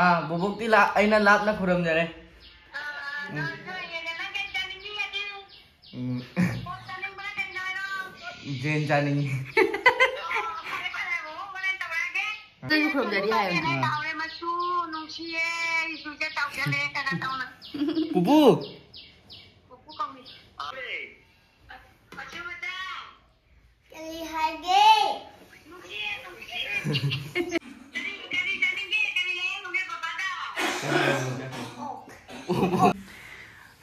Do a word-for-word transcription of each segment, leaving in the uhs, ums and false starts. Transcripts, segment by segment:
ꯑꯥ, ꯕꯣꯕꯣꯛꯇꯤ ꯂꯥ-, ꯑꯩꯅ ꯂꯥꯞꯅ ꯈꯨꯔꯨꯝꯖꯔꯦ꯫ ꯎꯝ꯫ ꯎꯝ꯫ ꯖꯦꯟ ꯆꯥꯅꯤꯡꯉꯤ꯫ ꯑꯗꯨꯁꯨ ꯈꯨꯔꯨꯝꯖꯔꯤ ꯍꯥꯏꯌꯨ꯫ ꯑꯥ꯫ ꯄꯨꯄꯨ꯫ ꯀꯔꯤ ꯍꯥꯏꯒꯦ?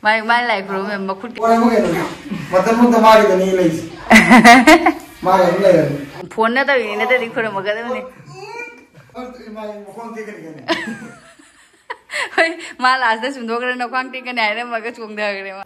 ꯃꯥꯏ, ꯃꯥꯏ ꯂꯥꯏ ꯈꯨꯔꯨꯝꯃꯦ, ꯃꯈꯨꯠ꯫ ꯋꯥꯔꯦ ꯑꯃꯨꯛ ꯀꯩꯅꯣ? ꯃꯇꯝ ꯑꯃꯗ ꯃꯥꯒꯤꯗꯅꯤ ꯂꯩꯁꯦ꯫ ꯃꯥꯒꯤ ꯑꯗꯨꯝ ꯂꯩꯔꯅꯤ꯫ ꯐꯣꯟꯅ ꯇꯧꯔꯤꯅꯤ, ꯅꯠꯇ꯭ꯔꯗꯤ ꯈꯨꯔꯨꯝꯃꯛꯀꯗꯕꯅꯤ꯫ ꯏꯃꯥ, ꯃꯈꯣꯡ ꯇꯦꯛꯀꯅꯤ ꯀꯩꯅꯣ꯫ ꯍꯣꯏ, ꯃꯥ ꯂꯥꯁꯇ ꯁꯨꯝꯗꯣꯛꯈ꯭ꯔ ꯅꯈ꯭ꯋꯥꯡ ꯇꯦꯛꯀꯅꯤ ꯍꯥꯏꯔꯝꯃꯒ ꯆꯣꯡꯊꯈ꯭ꯔꯦ ꯃꯥ꯫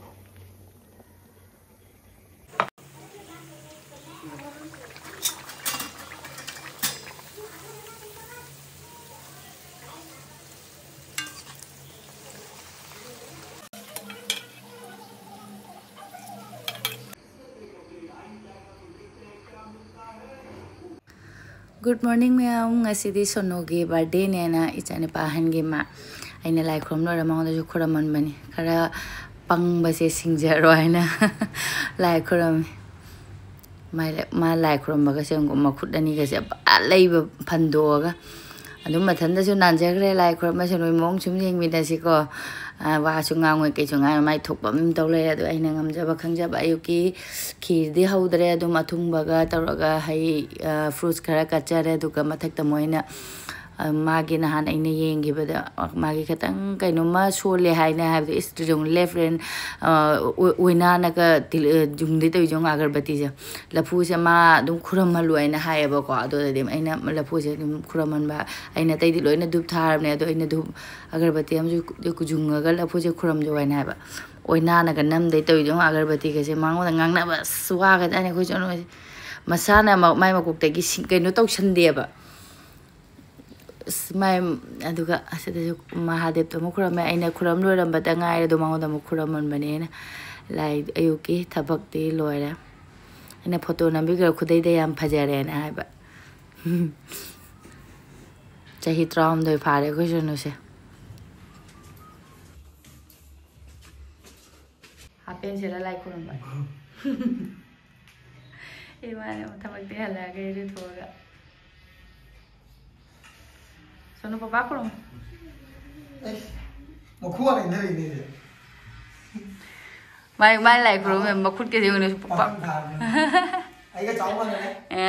Good morning ꯃꯌꯥꯝ, ꯉꯁꯤꯗꯤ ꯁꯣꯅꯨꯒꯤ birthdayꯅꯦꯅ ꯏꯆꯥꯅꯨꯄꯥ ꯑꯍꯟꯒꯤ ꯃꯥ ꯑꯩꯅ ꯂꯥꯏ ꯈꯨꯔꯨꯝ ꯂꯣꯏꯔ ꯃꯉꯣꯟꯗꯁꯨ ꯈꯨꯔꯝꯍꯟꯕꯅꯤ꯫ ꯈꯔ ꯄꯪꯕꯁꯦ ꯁꯤꯡꯖꯔꯣ ꯍꯥꯏꯅ ꯂꯥꯏ ꯈꯨꯔꯝꯃꯤ꯫ ꯃꯥꯏ-, ꯃꯥ ꯂꯥꯏ ꯈꯨꯔꯨꯝꯕꯒꯁꯦ ꯌꯦꯡꯉꯨꯀꯣ, ꯃꯈꯨꯠ ꯑꯅꯤꯒꯁꯦ ꯄꯨꯔꯥ ꯂꯩꯕ ꯐꯟꯗꯣꯛꯑꯒ ꯑꯗꯨꯝ ꯃꯊꯟꯗꯁꯨ ꯅꯥꯟꯖꯈ꯭ꯔꯦ꯫ ꯂꯥꯏ ꯈꯨꯔꯨꯝꯕꯁꯦ ꯅꯣꯏ ꯃꯑꯣꯡ ꯁꯨꯝ ꯌꯦꯡꯃꯤꯟꯅꯁꯤꯀꯣ꯫ ꯑ, ꯋꯥꯁꯨ ꯉꯥꯡꯉꯣꯏ, ꯀꯩꯁꯨ ꯉꯥꯡꯉꯣꯏ, ꯃꯥꯏ ꯊꯣꯛꯄ ꯑꯗꯨꯝ ꯇꯧ ꯂꯩꯔꯦ꯫ ꯑꯗꯣ ꯑꯩꯅ ꯉꯝꯖꯕ ꯈꯪꯖꯕ ꯑꯌꯨꯛꯀꯤ ꯈꯤꯔꯗꯤ ꯍꯧꯗ꯭ꯔꯦ, ꯑꯗꯨꯝ ꯑꯊꯨꯝꯕꯒ ꯇꯧꯔꯒ ꯍꯩ, ꯑ, fruits ꯈꯔ ꯀꯠꯆꯔꯦ꯫ ꯑꯗꯨꯒ ꯃꯊꯛꯇ ꯃꯣꯏꯅ, ꯑ, ꯃꯥꯒꯤ ꯅꯍꯥꯟ ꯑꯩꯅ ꯌꯦꯡꯈꯤꯕꯗ, ꯑ, ꯃꯥꯒꯤ ꯈꯤꯇꯪ ꯀꯩꯅꯣꯝꯃ ꯁꯣꯜꯂꯦ ꯍꯥꯏꯅ ꯍꯥꯏꯕꯗꯣ, ꯏꯁ, ꯌꯦꯡꯉꯨ, left hand, ꯑ, ꯑꯣ-, ꯑꯣꯏꯅꯥꯅꯒ ꯇꯤꯜ-, ꯑ, ꯌꯨꯡꯗꯩ ꯇꯧꯔꯤꯁꯦ ꯌꯦꯡꯉꯨ, ꯑꯒꯔꯕꯇꯤꯁꯦ꯫ ꯂꯐꯨꯁꯦ ꯃꯥ ꯑꯗꯨꯝ ꯈꯨꯔꯝꯍꯜꯂꯨ ꯍꯥꯏꯅ ꯍꯥꯏꯌꯦꯕꯀꯣ꯫ ꯑꯗꯨꯗꯗꯤ ꯑꯩꯅ ꯂꯐꯨꯁꯦ ꯑꯗꯨꯝ ꯈꯨꯔꯝꯍꯟꯕ, ꯑꯩꯅ ꯑꯇꯩꯗꯤ ꯂꯣꯏꯅ ꯙꯨꯞ ꯊꯥꯔꯕꯅꯦ, ꯑꯗꯣ ꯑꯩꯅ ꯙꯨꯞ ꯑꯒꯔꯕꯇꯤ ꯑꯃꯁꯨ ꯌꯨꯡꯉꯒ ꯂꯐꯨꯁꯦ ꯈꯨꯔꯝꯖꯧ ꯍꯥꯏꯅ ꯍꯥꯏꯕ꯫ ꯑꯣꯏꯅꯥꯅꯒ ꯅꯝꯗꯩ ꯇꯧꯔꯤꯗꯣ ꯌꯦꯡꯉꯨ, ꯑꯒꯔꯕꯇꯤꯒꯁꯦ ꯃꯉꯣꯟꯗ ꯉꯥꯡꯅꯕ ꯑꯁ ꯋꯥꯒꯗꯥꯏꯅꯦ ꯑꯩꯈꯣꯏ ꯆꯅꯨꯁꯦ꯫ ꯃꯁꯥꯅ ꯃ-, ꯃꯥꯏ ꯃꯀꯣꯛꯇꯒꯤ ꯁꯤ-, ꯀꯩꯅꯣ ꯇꯧꯁꯟꯗꯦꯕ꯫ ꯑꯁ, ꯃꯥꯏ, ꯑꯗꯨꯒ ꯑꯁꯤꯗꯁꯨ ꯃꯍꯥꯗꯦꯕꯇ ꯑꯃꯨꯛ ꯈꯨꯔꯝꯃꯦ꯫ ꯑꯩꯅ ꯈꯨꯔꯝ ꯂꯣꯏꯔꯝꯕꯗ ꯉꯥꯏꯔꯦ, ꯑꯗꯣ ꯃꯉꯣꯟꯗ ꯑꯃꯨꯛ ꯈꯨꯔꯝꯃꯟꯕꯅꯦꯅ꯫ ꯂꯥꯏ, ꯑꯌꯨꯛꯀꯤ ꯊꯕꯛꯇꯤ ꯂꯣꯏꯔꯦ꯫ ꯑꯩꯅ ꯐꯣꯇꯣ ꯅꯝꯕꯤꯈ꯭ꯔ ꯈꯨꯗꯩꯗ ꯌꯥꯝ ꯐꯖꯔꯦꯅ ꯍꯥꯏꯕ꯫ ꯆꯍꯤ ꯇꯔꯥꯍꯨꯝꯗꯣꯏ ꯐꯥꯔꯦ ꯑꯩꯈꯣꯏ ꯁꯣꯅꯨꯁꯦ꯫ ꯍꯥꯞ ꯄꯦꯟ ꯁꯦꯠꯂ ꯂꯥꯏ ꯈꯨꯔꯨꯝꯕ꯫ ꯏꯃꯥꯅ ꯊꯕꯛꯇꯤ ꯍꯜꯂꯛꯑꯒ ꯏꯔꯨꯊꯣꯛꯑꯒ꯫ ꯁꯣꯅꯨ ꯄꯄꯥ ꯈꯨꯔꯨꯝ꯫ ꯑꯩꯁ, ꯃꯈꯨ ꯍꯥꯟꯅ ꯏꯟꯊꯔꯛꯏꯅꯦ ꯁꯤꯗ꯫ ꯃꯥꯏ, ꯃꯥꯏ ꯂꯥꯏ ꯈꯨꯔꯨꯝꯃꯦ, ꯃꯈꯨꯠꯀꯁꯦ ꯌꯦꯡꯉꯨꯅꯦ, ꯄꯨꯄꯥꯛ꯫ ꯄꯥꯈꯪ ꯐꯥꯔꯕꯅꯦ꯫ ꯑꯩꯒ ꯆꯥꯎ ꯃꯥꯟꯅꯔꯦ꯫ ꯑꯦ,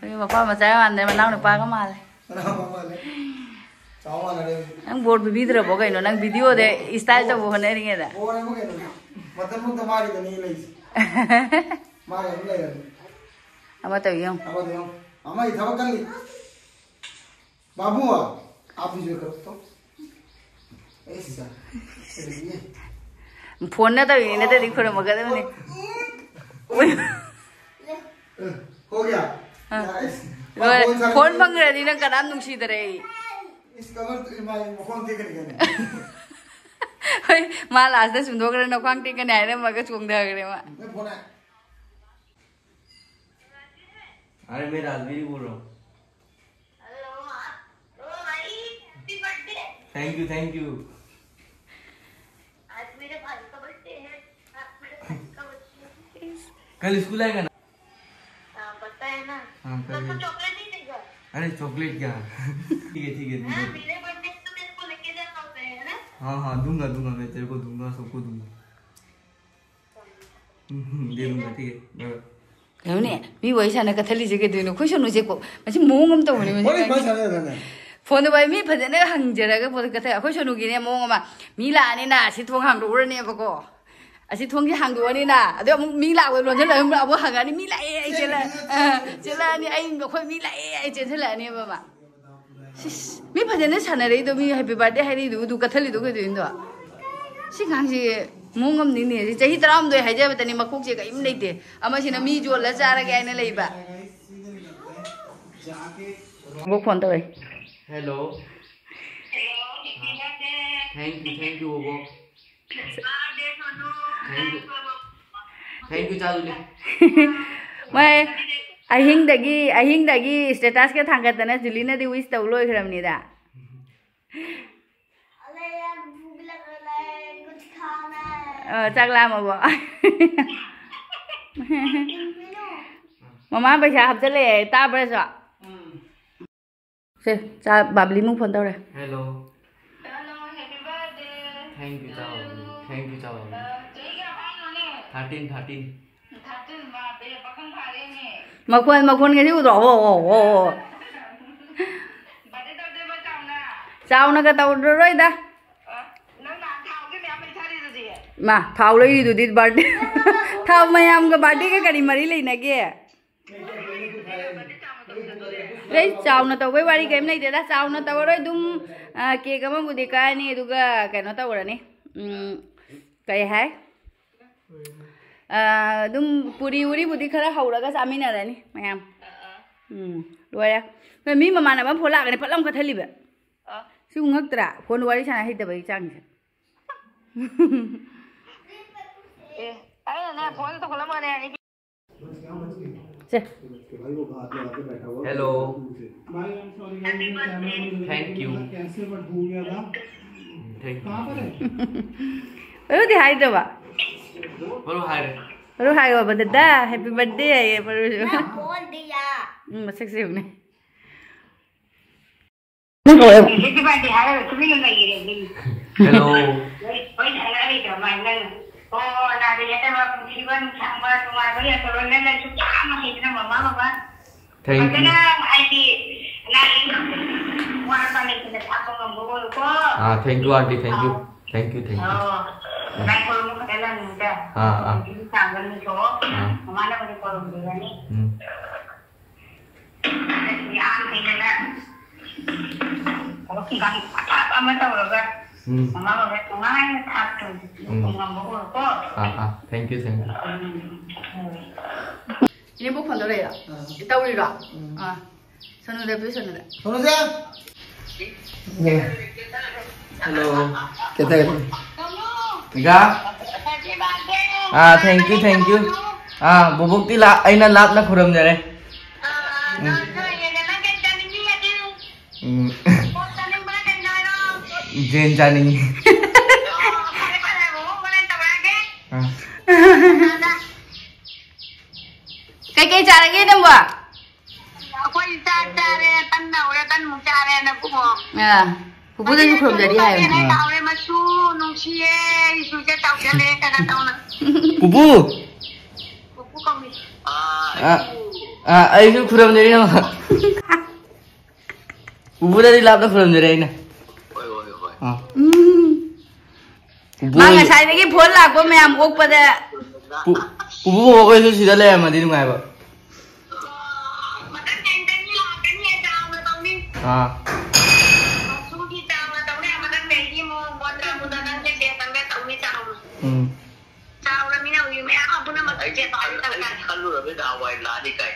ꯑꯩ ꯃꯄꯥ ꯃꯆꯥ ꯃꯥꯟꯗ꯭ꯔꯦ, ꯃꯅꯥꯎ ꯅꯨꯄꯥꯒ ꯃꯥꯜꯂꯦ꯫ ꯃꯅꯥꯎ ꯅꯨꯄꯥ ꯃꯥꯜꯂꯦ꯫ ꯆꯥꯎ ꯃꯥꯟꯅꯔꯦ ꯍꯧꯖꯤꯛ꯫ ꯅꯪ ꯕꯣꯔ ꯄꯤꯕꯤꯗ꯭ꯔꯕꯣ ꯀꯩꯅꯣ? ꯅꯪ ꯚꯤꯗꯤꯑꯣꯗ ꯏꯁꯇꯥꯏꯜ ꯇꯧꯕ ꯍꯣꯠꯅꯔꯤꯉꯩꯗ꯫ ꯕꯣꯔ ꯑꯃ ꯀꯩꯅꯣ? ꯃꯇꯝ ꯑꯃꯗ ꯃꯥꯒꯤꯗꯅꯤ ꯂꯩꯁꯦ꯫ ꯃꯥꯒꯤ ꯑꯗꯨꯝ ꯂꯩꯔꯅꯤ꯫ ꯑꯃ ꯇꯧ ꯌꯦꯡꯉꯨ꯫ ꯑꯃꯗ ꯌꯦꯡꯉꯨ꯫ ꯑꯃꯒꯤ ꯊꯕꯛ ꯀꯜꯂꯤ꯫ ꯕꯥꯕꯨ, ꯑꯥꯞ ꯚꯤꯗꯤꯑꯣ ꯀꯔꯞ ꯇꯧ꯫ ꯑꯩ ꯁꯤꯗ꯫ ꯐꯣꯟꯅ ꯇꯧꯔꯤꯅꯤ, ꯅꯠꯇ꯭ꯔꯗꯤ ꯈꯨꯔꯨꯝꯃꯛꯀꯗꯕꯅꯤ꯫ ꯍꯣ ꯒꯌꯥ? ꯑꯥ꯫ ꯌꯥꯔꯦ꯫ ꯂꯣꯏꯔꯦ꯫ ꯐꯣꯟ ꯁꯥꯟꯅ-, ꯐꯣꯟ ꯐꯪꯈ꯭ꯔꯗꯤ ꯅꯪ ꯀꯅꯥꯝ ꯅꯨꯡꯁꯤꯗꯔꯦ ꯑꯩ꯫ ꯏꯁ, ꯀꯃꯔ ꯏꯃꯥ ꯃꯈꯣꯡ ꯇꯦꯛꯀꯅꯤ ꯀꯩꯅꯣ꯫ ꯍꯣꯏ, ꯃꯥ ꯂꯥꯁꯇ ꯁꯨꯝꯗꯣꯛꯈ꯭ꯔꯦ, ꯅꯈ꯭ꯋꯥꯡ ꯇꯦꯛꯀꯅꯤ ꯍꯥꯏꯔꯝꯃꯒ ꯆꯣꯡꯊꯈ꯭ꯔꯦ ꯃꯥ꯫ ꯅꯪ ꯐꯣꯟ ꯍꯥꯏ-, अरे, मैं राजवीर बोल रहा हूँ। हेलो, हाँ। ओ भाई, happy birthday. Thank you, thank you। आज मेरे भाई का बर्थडे है। आज मेरे भाई का बर्थडे है। कल स्कूल आएगा ना? हाँ, पता है ना। हाँ, कल तो तू चॉकलेट नहीं देगा? अरे, चॉकलेट क्या? ठीक है, ठीक है, ठीक है। हाँ, मेरे बर्थडे पे तो तेरे को लेके जाना होता है, है ना? हाँ, हाँ, दूंगा, दूंगा, मैं तेरे को दूंगा, सबको दूंगा। हम्म, दे दूंगा, ठीक है, बाय बाय। ꯀꯩꯅꯣꯅꯦ, ꯃꯤ ꯋꯥꯔꯤ ꯁꯥꯟꯅ ꯀꯠꯊꯠꯂꯤꯁꯦ ꯀꯩꯗꯧꯅꯣ? ꯑꯩꯈꯣꯏ ꯁꯣꯅꯨꯁꯦꯀꯣ ꯃꯁꯤ ꯃꯑꯣꯡ ꯑꯃ ꯇꯧꯕꯅꯦ ꯃꯁꯤ꯫ ꯋꯥꯔꯤ ꯀꯃꯥꯏꯅ ꯁꯥꯟꯅ ꯁꯥꯟꯅ? ꯐꯣꯟꯗ ꯚꯥꯏ ꯃꯤ ꯐꯖꯅ ꯍꯪꯖꯔꯒ ꯄꯣꯠ ꯀꯠꯊꯠ-, ꯑꯩꯈꯣꯏ ꯁꯣꯅꯨꯒꯤꯅꯦ ꯃꯑꯣꯡ ꯑꯃ, ꯃꯤ ꯂꯥꯛꯑꯅꯤꯅ ꯁꯤ ꯊꯣꯡ ꯍꯥꯡꯗꯣꯛꯎꯔꯅꯦꯕꯀꯣ꯫ ꯑꯁꯤ ꯊꯣꯡꯁꯦ ꯍꯥꯡꯗꯣꯛꯑꯅꯤꯅ, ꯑꯗꯩ ꯑꯃꯨꯛ ꯃꯤ ꯂꯥꯛꯄ ꯂꯣꯟꯁꯤꯜꯂꯒ ꯑꯃꯨꯛ ꯍꯪꯉꯛꯑꯅꯤ, "ꯃꯤ ꯂꯥꯛꯑꯦ, ꯑꯩ ꯆꯦꯜꯂ-, ꯑ, ꯆꯦꯜꯂꯛꯑꯅꯤ, ꯑꯩ, ꯑꯩꯈꯣꯏ ꯃꯤ ꯂꯥꯛꯑꯦ, ꯑꯩ ꯆꯦꯟꯁꯤꯜꯂꯛꯑꯅꯦꯕ ꯃꯥ"꯫ ꯁꯤꯁ, ꯃꯤ ꯐꯖꯅ ꯁꯥꯟꯅꯔꯛꯏꯗꯣ, ꯃꯤ ꯍꯦꯄꯤ ꯕꯥꯔꯗꯦ ꯍꯥꯏꯔꯛꯏꯗꯣ, ꯑꯗꯨ ꯀꯠꯊꯜꯂꯤꯗꯣ ꯀꯩꯗꯧꯏꯅꯣ? ꯁꯤ ꯑꯉꯥꯡꯁꯤ ꯃꯑꯣꯡ ꯑꯃꯅꯤꯅꯦ꯫ ꯆꯍꯤ ꯇꯔꯥꯍꯨꯝꯗꯣꯏ ꯍꯥꯏꯖꯕꯗꯅꯤ, ꯃꯀꯣꯛꯁꯦ ꯀꯔꯤꯝ ꯂꯩꯇꯦ꯫ ꯑꯃꯁꯤꯅ ꯃꯤ ꯌꯣꯜꯂ ꯆꯥꯔꯒꯦ ꯍꯥꯏꯅ ꯂꯩꯕ꯫ ꯕꯣꯛ ꯐꯣꯟ ꯇꯧꯔꯛꯏ꯫ Hello. Thank you, thank you, ꯕꯣꯕꯣꯛ꯫ Thank you. Thank you, ꯆꯥꯗꯨꯂꯤ꯫ ꯃꯥꯏ ꯑꯍꯤꯡꯗꯒꯤ ꯑꯍꯤꯡꯗꯒꯤ status ꯀ ꯊꯥꯡꯒꯠꯇꯅ ꯖꯨꯂꯤꯅꯗꯤ wish ꯇꯧ ꯂꯣꯏꯈ꯭ꯔꯕꯅꯤꯗ꯫ ꯑ, ꯆꯥꯛ ꯂꯥꯝꯃꯕꯣ? ꯃꯃꯥ ꯄꯩꯁꯥ ꯍꯥꯞꯆꯜꯂꯛꯑꯦ, ꯇꯥꯕ꯭ꯔꯥꯁꯨ? ꯁꯦ, ꯆꯥ, ꯕꯥꯕꯂꯤꯃꯨꯛ phone ꯇꯧꯔꯦ꯫ Hello. Hello, happy birthday. Thank you, Chaobi. Thank you, ꯆꯥꯎꯕꯤ꯫ ꯆꯍꯤ ꯀꯌꯥ ꯐꯥꯏꯅꯣꯅꯦ? Thirteen, thirteen. Thirteen ꯃꯥ ꯕꯦ ꯄꯥꯈꯪ ꯐꯥꯔꯦꯅꯦ꯫ ꯃꯈꯣꯟ, ꯃꯈꯣꯟꯒꯁꯤ ꯎꯗ꯭ꯔꯣ? ꯍꯣ, ꯍꯣ, ꯍꯣ, ꯍꯣ꯫ Birthday ꯇꯧꯗꯣꯏꯕ ꯆꯥꯎꯅ? ꯆꯥꯎꯅꯒ ꯇꯧꯔꯔꯣꯏꯗ꯫ ꯑ, ꯅꯪ ꯅꯍꯥꯟ ꯊꯥꯎꯒꯤ ꯃꯌꯥꯝ ꯂꯩꯊꯔꯤꯗꯨꯗꯤ? ꯃꯥ, ꯊꯥꯎ ꯂꯩꯔꯤꯗꯨꯗꯤ birthday꯫ ꯊꯥꯎ ꯃꯌꯥꯝꯒ birthday ꯒ ꯀꯔꯤ ꯃꯔꯤ ꯂꯩꯅꯒꯦ? ꯑꯩ ꯆꯥꯎꯅ ꯇꯧꯕꯩ ꯋꯥꯔꯤ ꯀꯔꯤꯝ ꯂꯩꯇꯦꯗ꯫ ꯆꯥꯎꯅ ꯇꯧꯔꯔꯣꯏ꯫ ꯑꯗꯨꯝ, ꯑ, cake ꯑꯃꯕꯨꯗꯤ ꯀꯛꯑꯅꯤ, ꯑꯗꯨꯒ ꯀꯩꯅꯣ ꯇꯧꯔꯅꯤ꯫ ꯎꯝ, ꯀꯩ ꯍꯥꯏ? ꯑ, ꯑꯗꯨꯝ ꯄꯨꯔꯤ ꯎꯔꯤꯕꯨꯗꯤ ꯈꯔ ꯍꯧꯔꯒ ꯆꯥꯃꯤꯟꯅꯔꯅꯤ ꯃꯌꯥꯝ꯫ ꯎꯝ, ꯂꯣꯏꯔꯦ꯫ ꯅꯣꯏ ꯃꯤ ꯃꯃꯥꯟꯅꯕ ꯑꯃ phone ꯂꯥꯛꯀꯅꯤ, ꯐꯠ ꯂꯥꯎ ꯀꯛꯊꯠꯂꯤꯕ꯫ ꯁꯤꯕꯨ ꯉꯛꯇ꯭ꯔꯥ? Phone ꯋꯥꯔꯤ ꯁꯥꯟꯅ ꯍꯩꯇꯕꯒꯤ ꯆꯥꯡꯁꯦ꯫ ꯑꯦ, ꯑꯩꯅꯅꯦ, phone ꯇꯧꯈꯠꯂꯝꯃꯒꯅꯦ, say. Hello. Thank you. Thank you. ꯃꯔꯨꯗꯤ ꯍꯥꯏꯗ꯭ꯔꯕ? ꯃꯔꯨ ꯍꯥꯏꯔꯦ꯫ ꯃꯔꯨ ꯍꯥꯏꯌꯣꯕ, ꯗꯗꯥ, happy birthday ꯍꯥꯏꯌꯦ ꯃꯔꯨꯁꯨ꯫ ꯎꯝ, ꯃꯁꯛꯁꯦ ꯌꯦꯡꯉꯨꯅꯦ꯫ ꯅꯪ ꯀꯧꯋꯦ꯫ Happy birthday ꯍꯥꯏꯔꯒ ꯇꯨꯃꯤꯟꯅ ꯂꯩꯈ꯭ꯔꯦ ꯑꯗꯨꯒꯤ꯫ Hello. ꯋꯥꯔꯤ ꯁꯥꯟꯅꯔꯤꯗꯣ ꯃꯥꯏ ꯅꯪ꯫ ꯑꯣ, ꯑꯅꯥꯗ ꯌꯦꯠꯇꯕ ꯄꯨꯟꯁꯤꯕ ꯅꯨꯡꯁꯥꯡꯕ ꯅꯨꯡꯉꯥꯏꯕ ꯌꯥꯏꯐꯕ ꯅꯪꯅ ꯁꯨꯛꯌꯥꯝ ꯍꯩꯗꯅ ꯃꯃꯥ ꯕꯕꯥ꯫ Thank you. ꯐꯖꯅ ꯍꯥꯏꯗꯤ ꯑꯅꯥ ꯑꯌꯦꯛ ꯋꯥꯠꯄ ꯂꯩꯇꯅ ꯊꯥꯛꯄ ꯉꯝꯕ ꯑꯣꯏꯌꯨꯀꯣ꯫ ꯑꯥ, thank you, aunty, thank you. Thank you, thank you. ꯑꯣ, ꯎꯝ꯫ ꯅꯪ ꯈꯨꯔꯨꯝꯕ ꯈꯛꯇ ꯂꯥꯛꯅꯤꯡꯗ꯫ ꯑꯥ, ꯑꯥ꯫ ꯄꯨꯟꯁꯤ ꯁꯥꯡꯕ ꯅꯤꯡꯊꯧ꯫ ꯑꯥ꯫ ꯃꯃꯥꯅꯕꯨꯗꯤ ꯈꯨꯔꯨꯝꯕꯤꯔꯅꯤ꯫ ꯎꯝ꯫ ꯌꯥꯝ ꯍꯩꯗꯅ ꯊꯕꯛ ꯏꯪꯈꯥꯡ ꯑꯐꯕ ꯑꯃ ꯇꯧꯔꯒ ꯎꯝ꯫ ꯃꯃꯥ ꯕꯕꯥ ꯅꯨꯡꯉꯥꯏꯅ ꯊꯥꯛꯇꯣꯏꯅꯤ꯫ ꯎꯝ꯫ ꯉꯝꯕ ꯑꯣꯏꯔꯣꯀꯣ꯫ ꯑꯥ, ꯑꯥ꯫ Thank you, thank you. Um. ꯏꯅꯦꯕꯣꯛ phone ꯇꯧꯔꯛꯏꯔꯣ? ꯑꯥ꯫ ꯇꯧꯔꯤꯔꯣ? ꯎꯝ꯫ ꯑꯥ꯫ ꯁꯣꯅꯨꯗ ꯄꯤꯌꯨ, ꯁꯣꯅꯨꯗ꯫ ꯁꯣꯅꯨꯁꯦ! ꯏꯅꯦ꯫ Hello꯫ ꯀꯩ ꯇꯧꯔꯦ? ꯏꯒꯥ? ꯑꯥ, thank you, thank you꯫ ꯑꯥ, ꯕꯣꯕꯣꯛꯇꯤ ꯂꯥ-, ꯑꯩꯅ ꯂꯥꯞꯅ ꯈꯨꯔꯨꯝꯖꯔꯦ꯫ ꯖꯦꯟ ꯆꯥꯅꯤꯡꯉꯤ꯫ ꯐꯔꯦ ꯐꯔꯦ, ꯃꯣꯃꯣ ꯍꯣꯔꯦꯟ ꯇꯧꯔꯛꯑꯒꯦ꯫ ꯑꯥ꯫ ꯀꯩꯀꯩ ꯆꯥꯔꯒꯦ ꯅꯪꯕꯣ? ꯑꯩꯈꯣꯏ ꯆꯥꯛ ꯆꯥꯔꯦ, ꯇꯟ ꯍꯧꯔꯦ, ꯇꯟꯃꯨꯛ ꯆꯥꯔꯦ, ꯅꯀꯨꯕꯣ꯫ ꯑꯥ, ꯄꯨꯄꯨꯗꯁꯨ ꯈꯨꯔꯨꯝꯖꯔꯤ ꯍꯥꯏꯌꯨ꯫ ꯍꯦꯟꯅ ꯆꯥꯎꯔꯦ, ꯃꯁꯨ ꯅꯨꯡꯁꯤꯌꯦ, ꯏꯁꯨꯁꯦ ꯆꯥꯎꯁꯜꯂꯦ, ꯀꯩꯅꯣ ꯇꯧꯅ꯫ ꯄꯨꯄꯨ꯫ ꯄꯨꯄꯨ ꯀꯧꯏ꯫ ꯑ, ꯑ, ꯑꯩꯁꯨ ꯈꯨꯔꯨꯝꯖꯔꯤ ꯅꯪ꯫ ꯄꯨꯄꯨꯗꯗꯤ ꯂꯥꯞꯅ ꯈꯨꯔꯨꯝꯖꯔꯤ ꯑꯩꯅ꯫ ꯑ꯫ ꯎꯝ꯫ ꯄꯨꯄꯨ ꯃꯥ ꯍꯣꯏ-, ꯉꯁꯥꯏꯗꯒꯤ ꯐꯣꯟ ꯂꯥꯛꯄ ꯃꯌꯥꯝ ꯑꯣꯛꯄꯗ꯫ ꯄꯨ-, ꯄꯨꯄꯨ ꯍꯣꯏꯁꯨ ꯁꯤꯗ ꯂꯩꯔꯝꯃꯗꯤ ꯅꯨꯡꯉꯥꯏꯕ꯫ ꯃꯊꯪ ꯆꯍꯤꯗꯒꯤ ꯂꯥꯛꯀꯅꯤ, ꯆꯥꯎꯅ ꯇꯧꯅꯤ꯫ ꯑꯥ꯫ ꯃꯁꯨꯒꯤ ꯆꯥꯎꯅ ꯇꯧꯅꯤ, ꯃꯊꯪ ꯆꯍꯤꯗꯤ ꯑꯃꯨꯛ ꯕꯣꯟꯗ꯭ꯔꯥ ꯃꯨꯟꯗ꯭ꯔꯥ ꯅꯪ ꯀꯩꯀꯩ ꯇꯧꯅꯤ, ꯆꯥꯎꯅ꯫ ꯎꯝ꯫ ꯆꯥꯎꯔꯃꯤꯅ ꯍꯧꯖꯤꯛ ꯃꯌꯥꯝ ꯄꯨꯝꯅꯃꯛ ꯆꯦꯟꯊꯣꯛꯑꯗꯤ ꯇꯧ ꯇꯥꯔꯦ꯫ ꯈꯜꯂꯨꯔꯕꯅꯤꯅ ꯍꯋꯥꯏ ꯂꯥꯛꯑꯅꯤ ꯀꯥꯏ꯫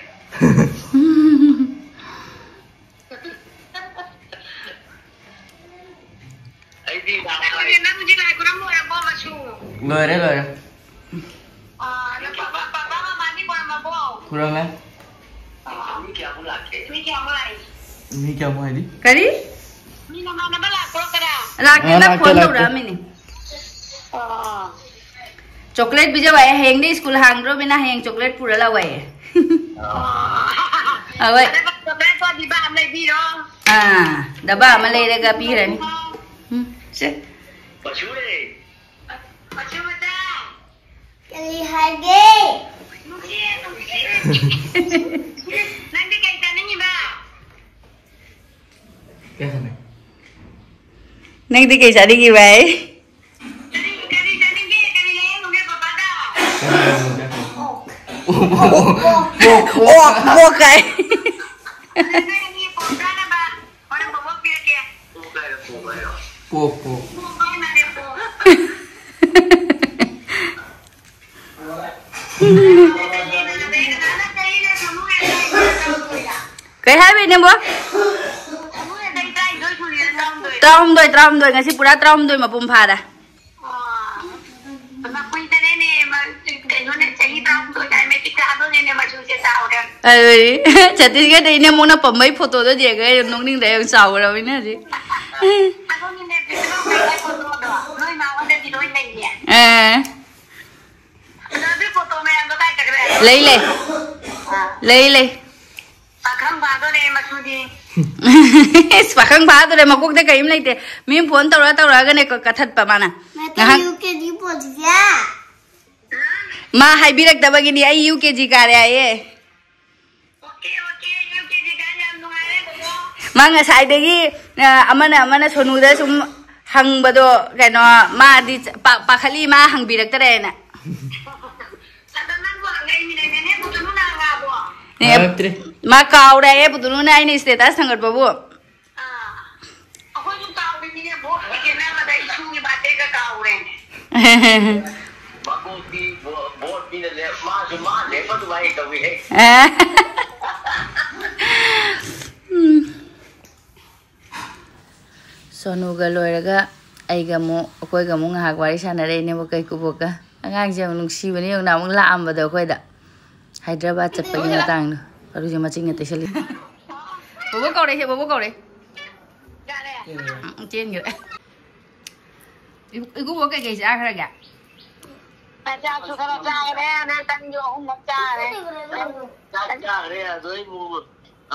ꯑꯩꯗꯤ ꯑꯗꯨꯗꯤ ꯅꯪ ꯍꯧꯖꯤꯛ ꯂꯥꯏ ꯈꯨꯔꯝ ꯂꯣꯏꯔꯕꯣ, ꯃꯁꯨ? ꯂꯣꯏꯔꯦ, ꯂꯣꯏꯔꯦ꯫ ꯑꯥ, ꯅꯪ ꯄꯥꯄꯥ, ꯄꯥꯄꯥ ꯃꯃꯥꯗꯤ ꯈꯨꯔꯝꯃꯕꯣ? ꯈꯨꯔꯝꯃꯦ꯫ ꯑꯥ꯫ ꯃꯤ ꯀꯌꯥꯃꯨꯛ ꯂꯥꯛꯀꯦ? ꯃꯤ ꯀꯌꯥꯃꯨꯛ ꯂꯥꯛꯏ? ꯃꯤ ꯀꯌꯥꯃꯨꯛ ꯍꯥꯏꯗꯤ? ꯀꯔꯤ? ꯃꯤ ꯅꯃꯥꯟꯅꯕ ꯂꯥꯛꯄ꯭ꯔꯣ ꯈꯔ? ꯂꯥꯛꯇꯦꯗ, ꯑꯥ, ꯂꯥꯛꯇꯦ, ꯐꯣꯟ ꯂꯥꯛꯇꯦ꯫ ꯇꯧꯔꯛꯑꯝꯃꯤꯅꯦ꯫ ꯑꯣ꯫ ꯆꯣꯀ꯭ꯂꯦꯠ ꯄꯤꯖꯕ ꯍꯥꯏ, ꯍꯌꯦꯡꯗꯤ ꯁ꯭ꯀꯨꯜ ꯍꯥꯡꯗ꯭ꯔꯣꯃꯤꯅ ꯍꯌꯦꯡ ꯆꯣꯀ꯭ꯂꯦꯠ ꯄꯨꯔ ꯂꯥꯛꯑꯣ ꯍꯥꯏꯌꯦ꯫ ꯑꯣ꯫ ꯍꯣꯏ꯫ ꯑꯗꯨꯒ ꯆꯣꯀ꯭ꯂꯦꯠꯇꯣ ꯗꯤꯕꯥ ꯑꯃ ꯂꯩꯕꯤꯔꯣ꯫ ꯑꯥ, ꯗꯕꯥ ꯑꯃ ꯂꯩꯔꯒ ꯄꯤꯈ꯭ꯔꯅꯤ꯫ ꯎꯝ, ꯁꯦ꯫ ꯃꯁꯨꯔꯦ꯫ ꯃꯁꯨ ꯃꯆꯥ꯫ ꯀꯔꯤ ꯍꯥꯏꯒꯦ? ꯅꯨꯡꯁꯤ, ꯅꯨꯡꯁꯤ꯫ ꯅꯪꯗꯤ ꯀꯩ ꯆꯥꯅꯤꯡꯉꯤꯕ? ꯀꯩ ꯍꯥꯏꯅꯤ? ꯅꯪꯗꯤ ꯀꯩ ꯆꯥꯅꯤꯡꯉꯤꯕ? ꯀꯔꯤ, ꯀꯔꯤ ꯆꯥꯅꯤꯡꯒꯦ? ꯀꯔꯤ ꯂꯩꯔꯛꯎꯒꯦ ꯄꯄꯥꯗ? ꯑꯣꯛ, ꯑꯣꯛ ꯀꯥꯏ꯫ ꯑꯗꯨ ꯅꯣꯏ ꯑꯅꯤ ꯄꯣꯛ ꯆꯥꯅꯕ ꯍꯣꯔꯦꯟ ꯕꯣꯕꯣꯛ ꯄꯤꯔꯛꯀꯦ꯫ ꯄꯣꯛ ꯍꯥꯏꯔꯣ, ꯄꯣꯛ ꯍꯥꯏꯔꯣ꯫ ꯄꯣꯛ, ꯄꯣꯛ꯫ ꯄꯣꯛ ꯍꯥꯏ ꯃꯥꯜꯂꯦ, ꯄꯣꯛ꯫ ꯀꯩ ꯍꯥꯏꯕ, ꯏꯅꯦꯝꯕꯣ? ꯇꯔꯥꯍꯨꯝꯗꯣꯏ, ꯇꯔꯥꯍꯨꯝꯗꯣꯏ, ꯉꯁꯤ ꯄꯨꯔꯥ ꯇꯔꯥꯍꯨꯝꯗꯣꯏ ꯃꯄꯨꯡ ꯐꯥꯔꯦ꯫ ꯀꯩꯅꯣꯅꯦ, ꯆꯍꯤ ꯇꯔꯥꯍꯨꯝꯗꯣꯏ ꯀꯥꯏ ꯃꯦꯇ꯭ꯔꯤꯛ ꯊꯥꯗꯣꯏꯅꯦ, ꯃꯆꯨꯁꯦ ꯆꯥꯎꯔꯦ꯫ ꯑꯩ ꯁꯇꯤꯁꯒꯗ ꯏꯅꯦꯝꯕꯣꯛꯅ ꯄꯝꯕꯩ ꯐꯣꯇꯣꯗꯣ ꯌꯦꯡꯉꯒ ꯑꯩ ꯅꯣꯛꯅꯤꯡꯗ ꯑꯩ ꯆꯥꯎꯔꯕꯅꯤꯅ ꯍꯧꯖꯤꯛ꯫ ꯑꯦ꯫ ꯂꯩ, ꯂꯩ꯫ ꯄꯥꯈꯪ ꯐꯥꯗꯣꯔꯦ ꯃꯁꯨꯗꯤ꯫ ꯏꯁ, ꯄꯥꯈꯪ ꯐꯥꯗꯣꯔꯦ, ꯃꯀꯣꯛꯇ ꯀꯔꯤꯝ ꯂꯩꯇꯦ꯫ ꯃꯤ ꯐꯣꯟ ꯇꯧꯔ ꯇꯧꯔꯛꯑꯒꯅꯦ ꯀ-, ꯀꯊꯠꯄ ꯃꯥꯅ꯫ ꯉꯥꯏꯍꯥꯛ ꯌꯨ ꯀꯦ ꯖꯤ ꯄꯣꯠꯁꯤꯗꯤ꯫ ꯃꯥ ꯍꯥꯏꯕꯤꯔꯛꯇꯕꯒꯤꯅꯤ, ꯑꯩ ꯌꯨ ꯀꯦ ꯖꯤ ꯀꯥꯔꯦ ꯍꯥꯏꯌꯦ꯫ ꯃꯥ ꯉꯁꯥꯏꯗꯒꯤ, ꯑ, ꯑꯃꯅ, ꯑꯃꯅ ꯁꯣꯅꯨꯗ ꯁꯨꯝ ꯍꯪꯕꯗꯣ, ꯀꯩꯅꯣ, ꯃꯥꯗꯤ ꯄꯥ-, ꯄꯥꯈꯠꯂꯤ, ꯃꯥ ꯍꯪꯕꯤꯔꯛꯇꯔꯦꯅ꯫ ꯑꯦ, ꯉꯥꯡꯉꯛꯇ꯭ꯔꯦ꯫ ꯃꯥ ꯀꯥꯎꯔꯦ, ꯑꯦ, ꯄꯨꯇꯨꯅꯨꯅ ꯑꯩꯅ status ꯊꯥꯡꯒꯠꯄꯕꯨ꯫ ꯑꯥ, ꯑꯩꯈꯣꯏꯁꯨ ꯀꯥꯎꯔꯤꯅꯤꯅꯦ, ꯚꯣꯠꯀꯤ ꯈꯦꯠꯅꯕꯗ ꯏꯁꯨꯒꯤ ꯕꯥꯔꯗꯦꯒ ꯀꯥꯎꯔꯦꯅꯦ꯫ ꯃꯀꯣꯛꯇꯤ ꯚꯣ-, ꯚꯣꯠ ꯃꯤꯅ ꯂꯦꯞ-, ꯃꯥꯁꯨ ꯃꯥ ꯂꯦꯞꯄ ꯑꯗꯨꯃꯥꯏꯅ ꯇꯧꯏꯍꯦ꯫ ꯎꯝ꯫ ꯁꯣꯅꯨꯒ ꯂꯣꯏꯔꯒ ꯑꯩꯒ ꯑꯃꯨꯛ, ꯑꯩꯈꯣꯏꯒ ꯑꯃꯨꯛ ꯉꯥꯏꯍꯥꯛ ꯋꯥꯔꯤ ꯁꯥꯟꯅꯔꯛꯏꯅꯦꯕ ꯀꯩꯀꯨꯕꯣꯛꯀ꯫ ꯑꯉꯥꯡꯁꯦ ꯌꯥꯝ ꯅꯨꯡꯁꯤꯕꯅꯦ, ꯌꯦꯡꯉꯨ, ꯅꯍꯥꯟꯃꯨꯛ ꯂꯥꯛꯑꯝꯕꯗꯣ ꯑꯩꯈꯣꯏꯗ ꯍꯥꯏꯗ꯭ꯔꯕꯥꯗ ꯆꯠꯄꯒꯤ ꯃꯇꯥꯡꯗꯣ꯫ ꯃꯔꯨꯁꯦ ꯃꯆꯤꯟꯅ ꯇꯩꯁꯜꯂꯤ꯫ ꯕꯣꯕꯣ ꯀꯧꯔꯦ, ꯁꯦ ꯕꯣꯕꯣ ꯀꯧꯔꯦ꯫ ꯎꯝ, ꯆꯦꯟꯈ꯭ꯔꯦ꯫ ꯏ-, ꯏꯀꯨꯕꯣꯛ ꯀꯩꯀꯩ ꯆꯥꯈ꯭ꯔꯒꯦ? ꯆꯥꯛꯁꯨ ꯈꯔ ꯆꯥꯈ꯭ꯔꯦ, ꯑꯗꯩ ꯇꯟꯁꯨ ꯑꯍꯨꯝꯃꯛ ꯆꯥꯈ꯭ꯔꯦ꯫ ꯆꯥꯛ ꯆꯥꯈ꯭ꯔꯦ, ꯑꯗꯨꯗꯩ ꯑꯃꯨꯛ,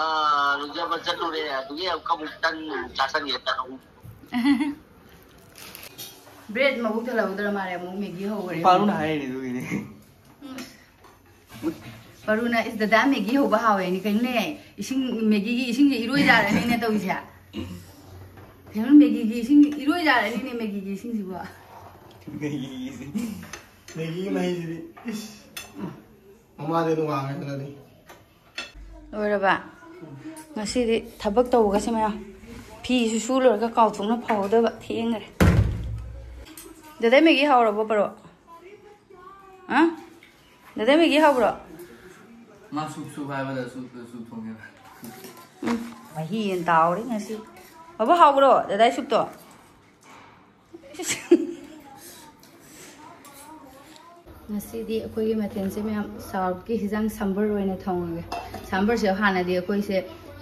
ꯑꯥ, ꯂꯨꯖꯕ ꯆꯠꯂꯨꯔꯦ, ꯑꯗꯨꯒꯤ ꯑꯃꯨꯛ ꯇꯟ ꯆꯥꯁꯟꯒꯦ, ꯇꯟ ꯑꯍꯨꯝ꯫ ꯕ꯭ꯔꯦꯗ ꯃꯕꯨꯛ ꯊꯜꯍꯧꯗ꯭ꯔ ꯃꯥꯜꯂꯦ, ꯑꯃꯨꯛ ꯃꯦꯒꯤ ꯍꯧꯈ꯭ꯔꯦ꯫ ꯄꯥꯔꯨꯅ ꯍꯥꯏꯔꯤꯅꯦ ꯑꯗꯨꯒꯤꯅꯦ꯫ ꯎꯝ꯫ ꯄꯥꯔꯨꯅ, "ꯏꯁ, ꯗꯗꯥ ꯃꯦꯒꯤ ꯍꯧꯕ ꯍꯥꯎꯋꯦꯅꯦ, ꯀꯩꯅꯣꯅꯦ, ꯏꯁꯤꯡ, ꯃꯦꯒꯤꯒꯤ ꯏꯁꯤꯡꯁꯦ ꯏꯔꯣꯏ ꯌꯥꯔꯅꯤꯅꯦ ꯇꯧꯔꯤꯁꯦ꯫ ꯀꯩꯅꯣ, ꯃꯦꯒꯤꯒꯤ ꯏꯁꯤꯡ ꯏꯔꯣꯏ ꯌꯥꯔꯅꯤꯅꯦ, ꯃꯦꯒꯤꯒꯤ ꯏꯁꯤꯡꯁꯤꯕꯨ"꯫ ꯃꯦꯒꯤꯒꯤ ꯏꯁꯤꯡ, ꯃꯦꯒꯤꯒꯤ ꯃꯍꯤꯁꯤꯗꯤ, ꯏꯁ, ꯃꯃꯥꯗꯩ ꯑꯗꯨꯝ ꯋꯥꯡꯉꯦ ꯑꯗꯨꯅꯗꯤ꯫ ꯂꯣꯏꯔꯕ? ꯉꯁꯤꯗꯤ ꯊꯕꯛ ꯇꯧꯕꯒꯁꯦ ꯃꯌꯥꯝ꯫ ꯐꯤꯁꯨ ꯁꯨ ꯂꯣꯏꯔꯒ ꯀꯥꯎꯊꯣꯛꯅ ꯐꯧꯍꯧꯗꯕ꯫ ꯊꯦꯡꯈ꯭ꯔꯦ꯫ ꯗꯥꯗꯥ ꯃꯦꯒꯤ ꯍꯧꯔꯕꯣ, ꯄꯔꯣ? ꯍꯥ? ꯗꯥꯗꯥ ꯃꯦꯒꯤ ꯍꯧꯕ꯭ꯔꯣ? ꯃꯥ ꯁꯨꯞ ꯁꯨꯞ ꯍꯥꯏꯕꯗ ꯁꯨꯞ ꯁꯨꯞ ꯊꯣꯡꯉꯦꯕ꯫ ꯎꯝ, ꯃꯍꯤ ꯍꯦꯟꯅ ꯇꯥꯎꯔꯦ ꯉꯁꯤ꯫ ꯕꯥꯕꯨ, ꯍꯥꯎꯕ꯭ꯔꯣ ꯗꯥꯗꯥꯒꯤ ꯁꯨꯞꯇꯣ? ꯉꯁꯤꯗꯤ ꯑꯩꯈꯣꯏꯒꯤ ꯃꯊꯦꯜꯁꯦ ꯃꯌꯥꯝ ꯁꯥꯎꯠꯀꯤ ꯍꯤꯟꯖꯥꯡ ꯁꯥꯝꯕꯔ ꯑꯣꯏꯅ ꯊꯣꯡꯉꯒꯦ꯫ ꯁꯥꯝꯕꯔꯁꯦ ꯍꯥꯟꯅꯗꯤ ꯑꯩꯈꯣꯏꯁꯦ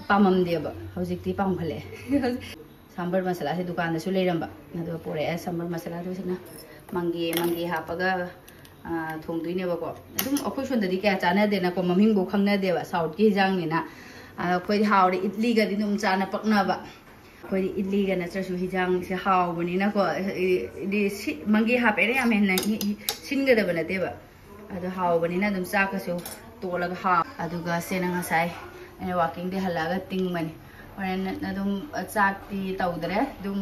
ꯄꯥꯝꯃꯝꯗꯦꯕ, ꯍꯧꯖꯤꯛꯇꯤ ꯄꯥꯝꯈꯠꯂꯛꯑꯦ꯫ ꯁꯥꯝꯕꯔ ꯃꯁꯥꯂꯥꯁꯦ ꯗꯨꯀꯥꯟꯗꯁꯨ ꯂꯩꯔꯝꯕ, ꯑꯗꯨꯒ ꯄꯨꯔꯛꯑꯦ꯫ ꯁꯥꯝꯕꯔ ꯃꯁꯥꯂꯥꯗꯨꯁꯤꯅ ꯃꯪꯒꯦ, ꯃꯪꯒꯦ ꯍꯥꯞꯄꯒ, ꯑ, ꯊꯣꯡꯗꯣꯏꯅꯦꯕꯀꯣ꯫ ꯑꯗꯨꯝ ꯑꯩꯈꯣꯏ ꯁꯣꯝꯗꯗꯤ ꯀꯌꯥ ꯆꯥꯟꯅꯗꯦꯅꯀꯣ, ꯃꯃꯤꯡꯐꯥꯎ ꯈꯪꯅꯗꯦꯕ, ꯁꯥꯎꯠꯀꯤ ꯍꯤꯟꯖꯥꯡꯅꯤꯅ꯫ ꯑꯗꯣ ꯑꯩꯈꯣꯏꯗꯤ ꯍꯥꯎꯔꯦ, ꯏꯗꯂꯤꯒꯗꯤ ꯑꯗꯨꯝ ꯆꯥꯅ ꯄꯛꯅꯕ꯫ ꯑꯩꯈꯣꯏꯗꯤ ꯏꯗꯂꯤꯒ ꯅꯠꯇ꯭ꯔꯁꯨ ꯍꯤꯟꯖꯥꯡꯁꯦ ꯍꯥꯎꯕꯅꯤꯅꯀꯣ, ꯏꯗꯤ ꯁꯤ-, ꯃꯪꯒꯦ ꯍꯥꯞꯄꯦꯅ ꯌꯥꯝ ꯍꯦꯟꯅ ꯏ-, ꯏ-, ꯁꯤꯟꯒꯗꯕ ꯅꯠꯇꯦꯕ꯫ ꯑꯗꯣ ꯍꯥꯎꯕꯅꯤꯅ ꯑꯗꯨꯝ ꯆꯥꯛꯀꯁꯨ ꯇꯣꯠꯂꯒ ꯍꯥꯎ꯫ ꯑꯗꯨꯒ ꯁꯦꯅ ꯉꯁꯥꯏ ꯑꯩꯅ ꯋꯥꯀꯤꯡꯗꯤ ꯍꯜꯂꯛꯑꯒ ꯇꯤꯡꯕꯅꯤ꯫ ꯍꯣꯔꯦꯟ ꯑꯗꯨꯝ ꯆꯥꯛꯇꯤ ꯇꯧꯗ꯭ꯔꯦ꯫ ꯑꯗꯨꯝ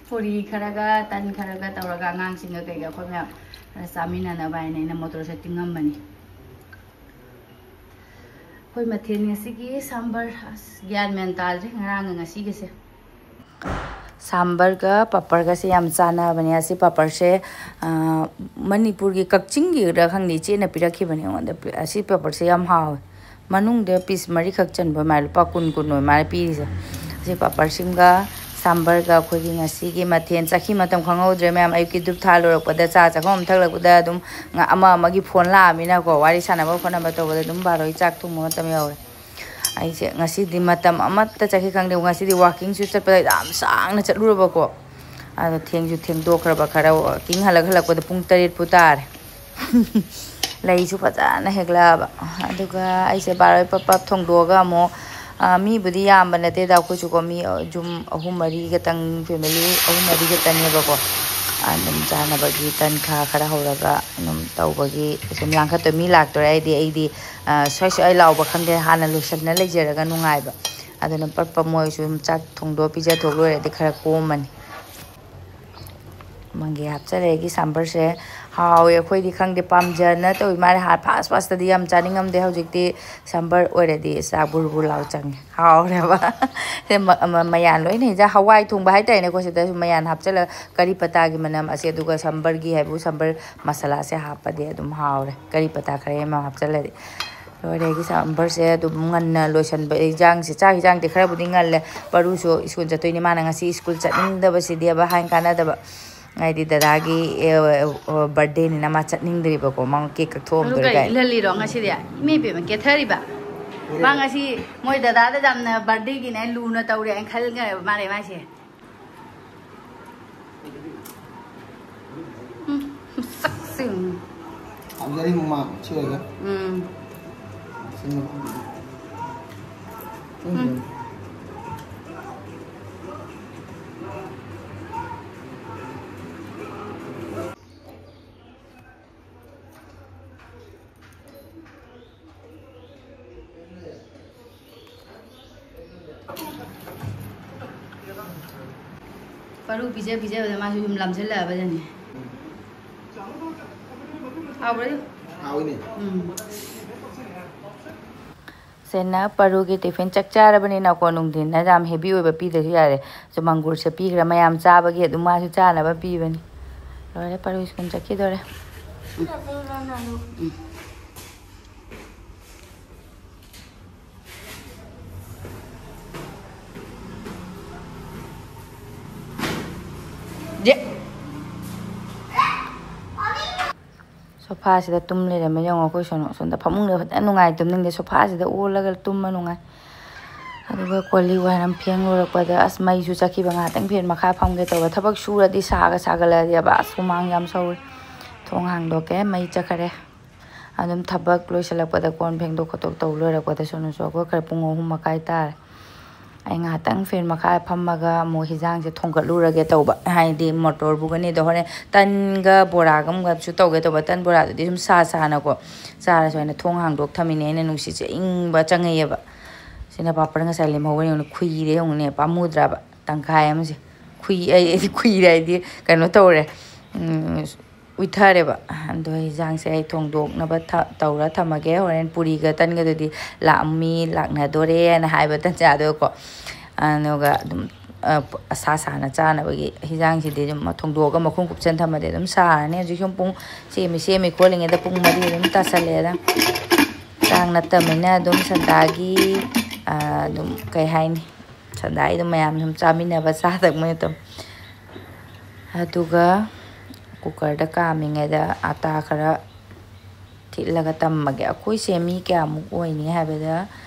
ꯄꯨꯔꯤ ꯈꯔꯒ ꯇꯟ ꯈꯔꯒ ꯇꯧꯔꯒ ꯑꯉꯥꯡꯁꯤꯡꯒ ꯀꯩꯒ ꯑꯩꯈꯣꯏ ꯃꯌꯥꯝ ꯈꯔ ꯆꯥꯃꯤꯟꯅꯅꯕ ꯍꯥꯏꯅ ꯑꯩꯅ ꯃꯣꯇꯣꯔꯁꯦ ꯇꯤꯡꯉꯝꯕꯅꯤ꯫ ꯑꯩꯈꯣꯏ ꯃꯊꯦꯜ ꯉꯁꯤꯒꯤ ꯁꯥꯝꯕꯔ, ꯑꯁ, ꯒ꯭ꯌꯥꯟ ꯃꯦꯟ ꯇꯥꯗ꯭ꯔꯦ ꯉꯔꯥꯡꯒ ꯉꯁꯤꯒꯁꯦ꯫ ꯁꯥꯝꯕꯔꯒ ꯄꯥꯄꯔꯒꯁꯦ ꯌꯥꯝ ꯆꯥꯟꯅꯕꯅꯦ꯫ ꯑꯁꯤ ꯄꯥꯄꯔꯁꯦ, ꯑ, ꯃꯅꯤꯄꯨꯔꯒꯤ ꯀꯛꯆꯤꯡꯒꯤꯔ ꯈꯪꯗꯦ, ꯏꯆꯦꯅ ꯄꯤꯔꯛꯈꯤꯕꯅꯦ ꯑꯩꯉꯣꯟꯗ꯫ ꯑꯁꯤ ꯄꯥꯄꯔꯁꯦ ꯌꯥꯝ ꯍꯥꯎꯋꯦ꯫ ꯃꯅꯨꯡꯗ ꯄꯤꯁ ꯃꯔꯤꯈꯛ ꯆꯟꯕ ꯃꯥꯜꯂꯦ, ꯂꯨꯄꯥ ꯀꯨꯟ, ꯀꯨꯟ ꯑꯣꯏ ꯃꯥꯜꯂꯦ ꯄꯤꯔꯤꯁꯦ꯫ ꯑꯁꯤ ꯄꯥꯄꯔꯁꯤꯝꯒ ꯁꯥꯝꯕꯔꯒ ꯑꯩꯈꯣꯏꯒꯤ ꯉꯁꯤꯒꯤ ꯃꯊꯦꯜ꯫ ꯆꯥꯛꯈꯤ ꯃꯇꯝ ꯈꯪꯍꯧꯗ꯭ꯔꯦ ꯃꯌꯥꯝ꯫ ꯑꯌꯨꯛꯀꯤ ꯙꯨꯞ ꯊꯥ ꯂꯣꯏꯔꯛꯄꯗ, ꯆꯥ ꯆꯥꯛꯈꯨꯝ ꯑꯃ ꯊꯛꯂꯛꯄꯗ ꯑꯗꯨꯝ ꯉ-, ꯑꯃ ꯑꯃꯒꯤ ꯐꯣꯟ ꯂꯥꯛꯑꯃꯤꯅꯀꯣ, ꯋꯥꯔꯤ ꯁꯥꯟꯅꯕ ꯈꯣꯠꯅꯕ ꯇꯧꯕꯗ ꯑꯗꯨꯝ ꯕꯥꯔꯣꯒꯤ ꯆꯥꯛ ꯊꯣꯡꯕ ꯃꯇꯝ ꯌꯧꯔꯦ꯫ ꯑꯩꯁꯦ ꯉꯁꯤꯗꯤ ꯃꯇꯝ ꯑꯃꯠꯇ ꯆꯠꯈꯤ ꯈꯪꯗꯦ꯫ ꯉꯁꯤꯗꯤ ꯋꯥꯀꯤꯡꯁꯨ ꯆꯠꯄꯗ ꯌꯥꯝ ꯁꯥꯡꯅ ꯆꯠꯂꯨꯔꯕꯀꯣ꯫ ꯑꯗꯣ ꯊꯦꯡꯁꯨ ꯊꯦꯡꯗꯣꯛꯈ꯭ꯔꯕ ꯈꯔ, ꯋꯥꯀꯤꯡ ꯍꯜꯂꯛ ꯍꯜꯂꯛꯄꯗ ꯄꯨꯡ ꯇꯔꯦꯠ ꯄꯨ ꯇꯥꯔꯦ꯫ ꯂꯩꯁꯨ ꯐꯖꯅ ꯍꯦꯛꯂꯛꯑꯕ꯫ ꯑꯗꯨꯒ ꯑꯩꯁꯦ ꯕꯥꯔꯣꯏ ꯄꯞ ꯄꯞ ꯊꯣꯡꯗꯣꯛꯑꯒ ꯑꯃꯨꯛ, ꯑ, ꯃꯤꯕꯨꯗꯤ ꯌꯥꯝꯕ ꯅꯠꯇꯦꯗ, ꯑꯩꯈꯣꯏꯁꯨꯀꯣ ꯃꯤ, ꯑ, ꯌꯨꯝ ꯑꯍꯨꯝ ꯃꯔꯤ ꯈꯛꯇꯪ, ꯐꯦꯃꯤꯂꯤ ꯑꯍꯨꯝ ꯃꯔꯤ ꯈꯛꯇꯅꯦꯕꯀꯣ꯫ ꯑꯗꯨꯝ ꯆꯥꯅꯕꯒꯤ ꯇꯟ ꯈꯥ ꯈꯔ ꯍꯧꯔꯒ ꯑꯗꯨꯝ ꯇꯧꯕꯒꯤ ꯁꯨꯝ ꯂꯥꯡꯈꯠꯇꯣꯏ ꯃꯤ ꯂꯥꯛꯇꯣꯔꯦ꯫ ꯑꯩꯗꯤ, ꯑꯩꯗꯤ, ꯑ, ꯁ꯭ꯋꯥꯏ ꯁ꯭ꯋꯥꯏ ꯂꯥꯎꯕ ꯈꯪꯗꯦ, ꯍꯥꯟꯅ ꯂꯣꯏꯁꯤꯟꯅ ꯂꯩꯖꯔꯒ ꯅꯨꯡꯉꯥꯏꯕ꯫ ꯑꯗꯨꯅ ꯄꯠ ꯄꯠ ꯃꯣꯏꯁꯨ ꯑꯗꯨꯝ ꯆꯥꯛ ꯊꯣꯡꯗꯣꯛ ꯄꯤꯖ ꯊꯣꯛ ꯂꯣꯏꯔꯗꯤ ꯈꯔ ꯀꯣꯝꯃꯅꯤ꯫ ꯃꯪꯒꯦ ꯍꯥꯞꯆꯔꯦ ꯑꯩꯒꯤ ꯁꯥꯝꯕꯔꯁꯦ꯫ ꯍꯥꯎꯋꯦ, ꯑꯩꯈꯣꯏꯗꯤ ꯈꯪꯗꯦ, ꯄꯥꯝꯖꯅ ꯇꯧꯏ ꯃꯥꯜꯂꯦ꯫ ꯍꯥꯟꯅ ꯐꯥꯁ ꯐꯥꯁꯇꯗꯤ ꯌꯥꯝ ꯆꯥꯅꯤꯡꯉꯝꯗꯦ, ꯍꯧꯖꯤꯛꯇꯤ ꯁꯥꯝꯕꯔ ꯑꯣꯏꯔꯗꯤ ꯆꯥꯛ ꯕꯨꯔ ꯕꯨꯔ ꯂꯥꯎ ꯆꯪꯉꯦ꯫ ꯍꯥꯎꯔꯦꯕ꯫ ꯁꯦ ꯃ-, ꯃ-, ꯃꯌꯥꯟ ꯂꯣꯏꯅ ꯍꯦꯟꯖꯥꯡ, ꯍꯋꯥꯏ ꯊꯣꯡꯕ ꯍꯥꯏꯇꯥꯔꯦꯅꯦꯀꯣ, ꯁꯤꯗꯁꯨ ꯃꯌꯥꯟ ꯍꯥꯞꯆꯤꯜꯂꯒ ꯀꯔꯤ ꯄꯇꯥꯒꯤ ꯃꯅꯝ ꯑꯁꯦ, ꯑꯗꯨꯒ ꯁꯥꯝꯕꯔꯒꯤ ꯍꯥꯏꯕꯨ ꯁꯥꯝꯕꯔ ꯃꯁꯥꯂꯥꯁꯦ ꯍꯥꯞꯄꯗꯤ ꯑꯗꯨꯝ ꯍꯥꯎꯔꯦ, ꯀꯔꯤ ꯄꯇꯥ ꯈꯔ ꯌꯥꯝ ꯍꯥꯞꯆꯤꯜꯂꯗꯤ꯫ ꯂꯣꯏꯔꯦ, ꯑꯩꯒꯤ ꯁꯥꯝꯕꯔꯁꯦ ꯑꯗꯨꯝ ꯉꯟꯅ ꯂꯣꯏꯁꯟꯕ, ꯏꯟꯖꯥꯡꯁꯦ, ꯆꯥꯛ ꯏꯟꯖꯥꯡꯗꯤ ꯈꯔꯕꯨꯗꯤ ꯉꯜꯂꯦ꯫ ꯄꯔꯨꯁꯨ ꯁ꯭ꯀꯨꯜ ꯆꯠꯇꯣꯏꯅꯤ, ꯃꯥꯅ ꯉꯁꯤ ꯁ꯭ꯀꯨꯜ ꯆꯠꯅꯤꯡꯗꯕꯁꯤꯗꯤꯕ ꯍꯥꯏꯅ ꯀꯥꯟꯅꯗꯕ꯫ ꯍꯥꯏꯗꯤ ꯗꯗꯥꯒꯤ, ꯑꯦ, ꯑꯦ, ꯕꯥꯔꯗꯦꯅꯤꯅ ꯃꯥ ꯆꯠꯅꯤꯡꯗ꯭ꯔꯤꯕꯀꯣ, ꯃꯥ ꯀꯦꯛ ꯀꯛꯊꯣꯛꯑꯝꯗꯣꯔꯦ ꯀꯥꯏꯅ꯫ ꯏꯜꯍꯜꯂꯤꯔꯣ ꯉꯁꯤꯗꯤ? ꯏꯃꯩ ꯄꯦꯝꯃ, ꯀꯦꯊꯔꯤꯕ꯫ ꯃꯥ ꯉꯁꯤ ꯃꯣꯏ ꯗꯗꯥꯗ ꯌꯥꯝꯅ ꯕꯥꯔꯗꯦꯒꯤꯅꯦ ꯂꯨꯅ ꯇꯧꯔꯦ ꯍꯥꯏꯅ ꯈꯜꯂꯒ ꯃꯥꯜꯂꯦ ꯃꯥꯁꯦ꯫ ꯎꯝ, ꯃꯁꯛꯁꯤꯡ꯫ ꯍꯥꯎꯖꯔꯤ ꯃꯃꯥ, ꯁꯤ ꯑꯣꯏꯔꯦ꯫ ꯎꯝ꯫ ꯁꯤꯅ꯫ ꯎꯝ꯫ ꯄꯔꯨ ꯄꯤꯖ ꯄꯤꯖꯕꯗ ꯃꯥꯁꯨ ꯁꯨꯝ ꯂꯥꯝꯁꯤꯜꯂꯛꯑꯕꯖꯥꯠꯅꯤ꯫ ꯍꯥꯎꯕ꯭ꯔꯥ? ꯍꯥꯎꯏꯅꯦ꯫ ꯎꯝ꯫ ꯁꯦꯅ ꯄꯔꯨꯒꯤ ꯇꯤꯐꯤꯟ ꯆꯥꯛ ꯆꯥꯔꯕꯅꯤꯅꯀꯣ, ꯅꯨꯡꯊꯤꯟꯗ ꯌꯥꯝ ꯍꯦꯚꯤ ꯑꯣꯏꯕ ꯄꯤꯗ꯭ꯔꯁꯨ ꯌꯥꯔꯦ꯫ ꯆꯨꯃꯪꯒꯨꯔꯁꯦ ꯄꯤꯈ꯭ꯔꯦ, ꯃꯌꯥꯝ ꯆꯥꯕꯒꯤ ꯑꯗꯨꯝ ꯃꯥꯁꯨ ꯆꯥꯅꯕ ꯄꯤꯕꯅꯤ꯫ ꯂꯣꯏꯔꯦ, ꯄꯔꯨ ꯁ꯭ꯀꯨꯜ ꯆꯠꯈꯤꯗꯣꯔꯦ꯫ ꯎꯝ꯫ ꯁꯣꯐꯥꯁꯤꯗ ꯇꯨꯝ ꯂꯩꯔꯝꯃꯦ꯫ ꯌꯦꯡꯉꯣ, ꯑꯩꯈꯣꯏ ꯁꯣꯝ-, ꯁꯣꯝꯗ ꯐꯃꯨꯡꯗ ꯐꯖꯅ ꯅꯨꯡꯉꯥꯏ ꯇꯨꯝꯅꯤꯡꯗꯦ, ꯁꯣꯐꯥꯁꯤꯗ ꯑꯣꯜꯂꯒ ꯇꯨꯝꯕ ꯅꯨꯡꯉꯥꯏ꯫ ꯑꯗꯨꯒ ꯀꯣꯜ ꯂꯤꯛ ꯋꯥꯏꯔꯝ ꯐꯦꯡ ꯂꯣꯏꯔꯛꯄꯗ, ꯑꯁ, ꯃꯩꯁꯨ ꯆꯠꯈꯤꯕ, ꯉꯥꯏꯍꯥꯛꯇꯪ ꯐꯦꯟ ꯃꯈꯥ ꯐꯝꯒꯦ ꯇꯧꯕ꯫ ꯊꯕꯛ ꯁꯨꯔꯗꯤ ꯁꯥꯒ ꯁꯥꯒꯠꯂꯛꯑꯗꯤꯕ, ꯑꯁ, ꯍꯨꯃꯥꯡ ꯌꯥꯝ ꯁꯧꯔꯦ꯫ ꯊꯣꯡ ꯍꯥꯡꯗꯣꯛꯀꯦ, ꯃꯩ ꯆꯠꯈꯔꯦ꯫ ꯑꯗꯨꯝ ꯊꯕꯛ ꯂꯣꯏꯁꯤꯜꯂꯛꯄꯗ, ꯀꯣꯟ ꯐꯦꯡꯗꯣꯛ ꯈꯣꯠꯇꯣꯛ ꯇꯧ ꯂꯣꯏꯔꯛꯄꯗ ꯁꯣꯅꯨꯁꯨ ꯍꯧꯒꯠꯈ꯭ꯔꯦ꯫ ꯄꯨꯡ ꯑꯍꯨꯝ ꯃꯈꯥꯏ ꯇꯥꯔꯦ꯫ ꯑꯩ ꯉꯥꯏꯍꯥꯛꯇꯪ ꯐꯦꯟ ꯃꯈꯥ ꯐꯝꯃꯒ ꯑꯃꯨꯛ ꯍꯤꯟꯖꯥꯡꯁꯦ ꯊꯣꯡꯒꯠꯂꯨꯔꯒꯦ ꯇꯧꯕ, ꯍꯥꯏꯗꯤ ꯃꯣꯇꯣꯔ ꯕꯨꯛ ꯑꯅꯤꯗꯣ ꯍꯣꯔꯦꯟ ꯇꯟꯒ ꯕꯣꯔꯥꯒ ꯑꯃꯒꯁꯨ ꯇꯧꯒꯦ ꯇꯧꯕ꯫ ꯇꯟ ꯕꯣꯔꯥꯗꯨꯗꯤ ꯁꯨꯝ ꯁꯥ ꯁꯥꯅꯀꯣ ꯆꯥꯔꯁꯨ ꯍꯥꯏꯅ ꯊꯣꯡ ꯍꯥꯡꯗꯣꯛ ꯊꯝꯃꯤꯅꯦ꯫ ꯑꯩꯅ ꯅꯨꯡꯁꯤꯠꯁꯦ ꯏꯪꯕ ꯆꯪꯉꯛꯑꯦꯕ꯫ ꯁꯤꯅ ꯄꯥꯄꯔ ꯉꯁꯥꯏ ꯂꯦꯝꯍꯧꯕꯅꯦ꯫ ꯌꯦꯡꯉꯨꯅꯦ, ꯈꯨꯏꯔꯦ ꯌꯦꯡꯉꯨꯅꯦ, ꯄꯥꯝꯃꯨꯗ꯭ꯔꯕ? ꯇꯪꯈꯥꯏ ꯑꯃꯁꯦ ꯈꯨꯏ-, ꯑꯩ, ꯑꯩꯗꯤ ꯈꯨꯏꯔꯦ ꯍꯥꯏꯗꯤ ꯀꯩꯅꯣ ꯇꯧꯔꯦ꯫ ꯎꯝ, ꯎꯏꯊꯔꯦꯕ꯫ ꯑꯗꯣ ꯍꯤꯟꯖꯥꯡꯁꯦ ꯑꯩ ꯊꯣꯡꯗꯣꯛꯅꯕ ꯊ-, ꯇꯧꯔ ꯊꯝꯃꯒꯦ꯫ ꯍꯣꯔꯦꯟ ꯄꯨꯔꯤꯒ ꯇꯟꯒꯗꯨꯗꯤ ꯂꯥꯛ-, ꯃꯤ ꯂꯥꯛꯅꯗꯣꯔꯦꯅ ꯍꯥꯏꯕ ꯇꯟꯖꯥꯗꯀꯣ꯫ ꯑꯗꯨꯒ ꯑꯗꯨꯝ, ꯑ, ꯑꯁꯥ ꯁꯥꯅ ꯆꯥꯅꯕꯒꯤ ꯍꯤꯟꯖꯥꯡꯁꯤꯗꯤ ꯑꯗꯨꯝ ꯊꯣꯡꯗꯣꯛꯑꯒ ꯃꯈꯨꯝ ꯀꯨꯞꯁꯟ ꯊꯝꯃꯗꯤ ꯑꯗꯨꯝ ꯁꯥꯔꯅꯤ꯫ ꯍꯧꯖꯤꯛ ꯁꯨꯝ ꯄꯨꯡ ꯁꯦꯝꯃꯤ ꯁꯦꯝꯃꯤ ꯈꯣꯠꯂꯤꯉꯩꯗ ꯄꯨꯡ ꯃꯔꯤ ꯑꯗꯨꯝ ꯇꯥꯁꯜꯂꯛꯑꯦꯗ꯫ ꯆꯥꯛ ꯅꯠꯇꯕꯅꯤꯅ ꯑꯗꯨꯝ ꯁꯟꯗꯥꯒꯤ, ꯑ, ꯑꯗꯨꯝ ꯀꯩ ꯍꯥꯏꯅꯤ? ꯁꯟꯗꯥꯏꯗꯣ ꯃꯌꯥꯝ ꯁꯨꯝ ꯆꯥꯃꯤꯟꯅꯕ, ꯆꯥ ꯊꯛꯃꯤꯟꯅ ꯇꯧ-, ꯑꯗꯨꯒ ꯀꯨꯀꯔꯗ ꯀꯥꯝꯃꯤꯉꯩꯗ ꯑꯇꯥ ꯈꯔ ꯊꯤꯠꯂꯒ ꯇꯝꯃꯒꯦ꯫ ꯑꯩꯈꯣꯏꯁꯦ ꯃꯤ ꯀꯌꯥꯃꯨꯛ ꯑꯣꯏꯅꯤ ꯍꯥꯏꯕꯗ,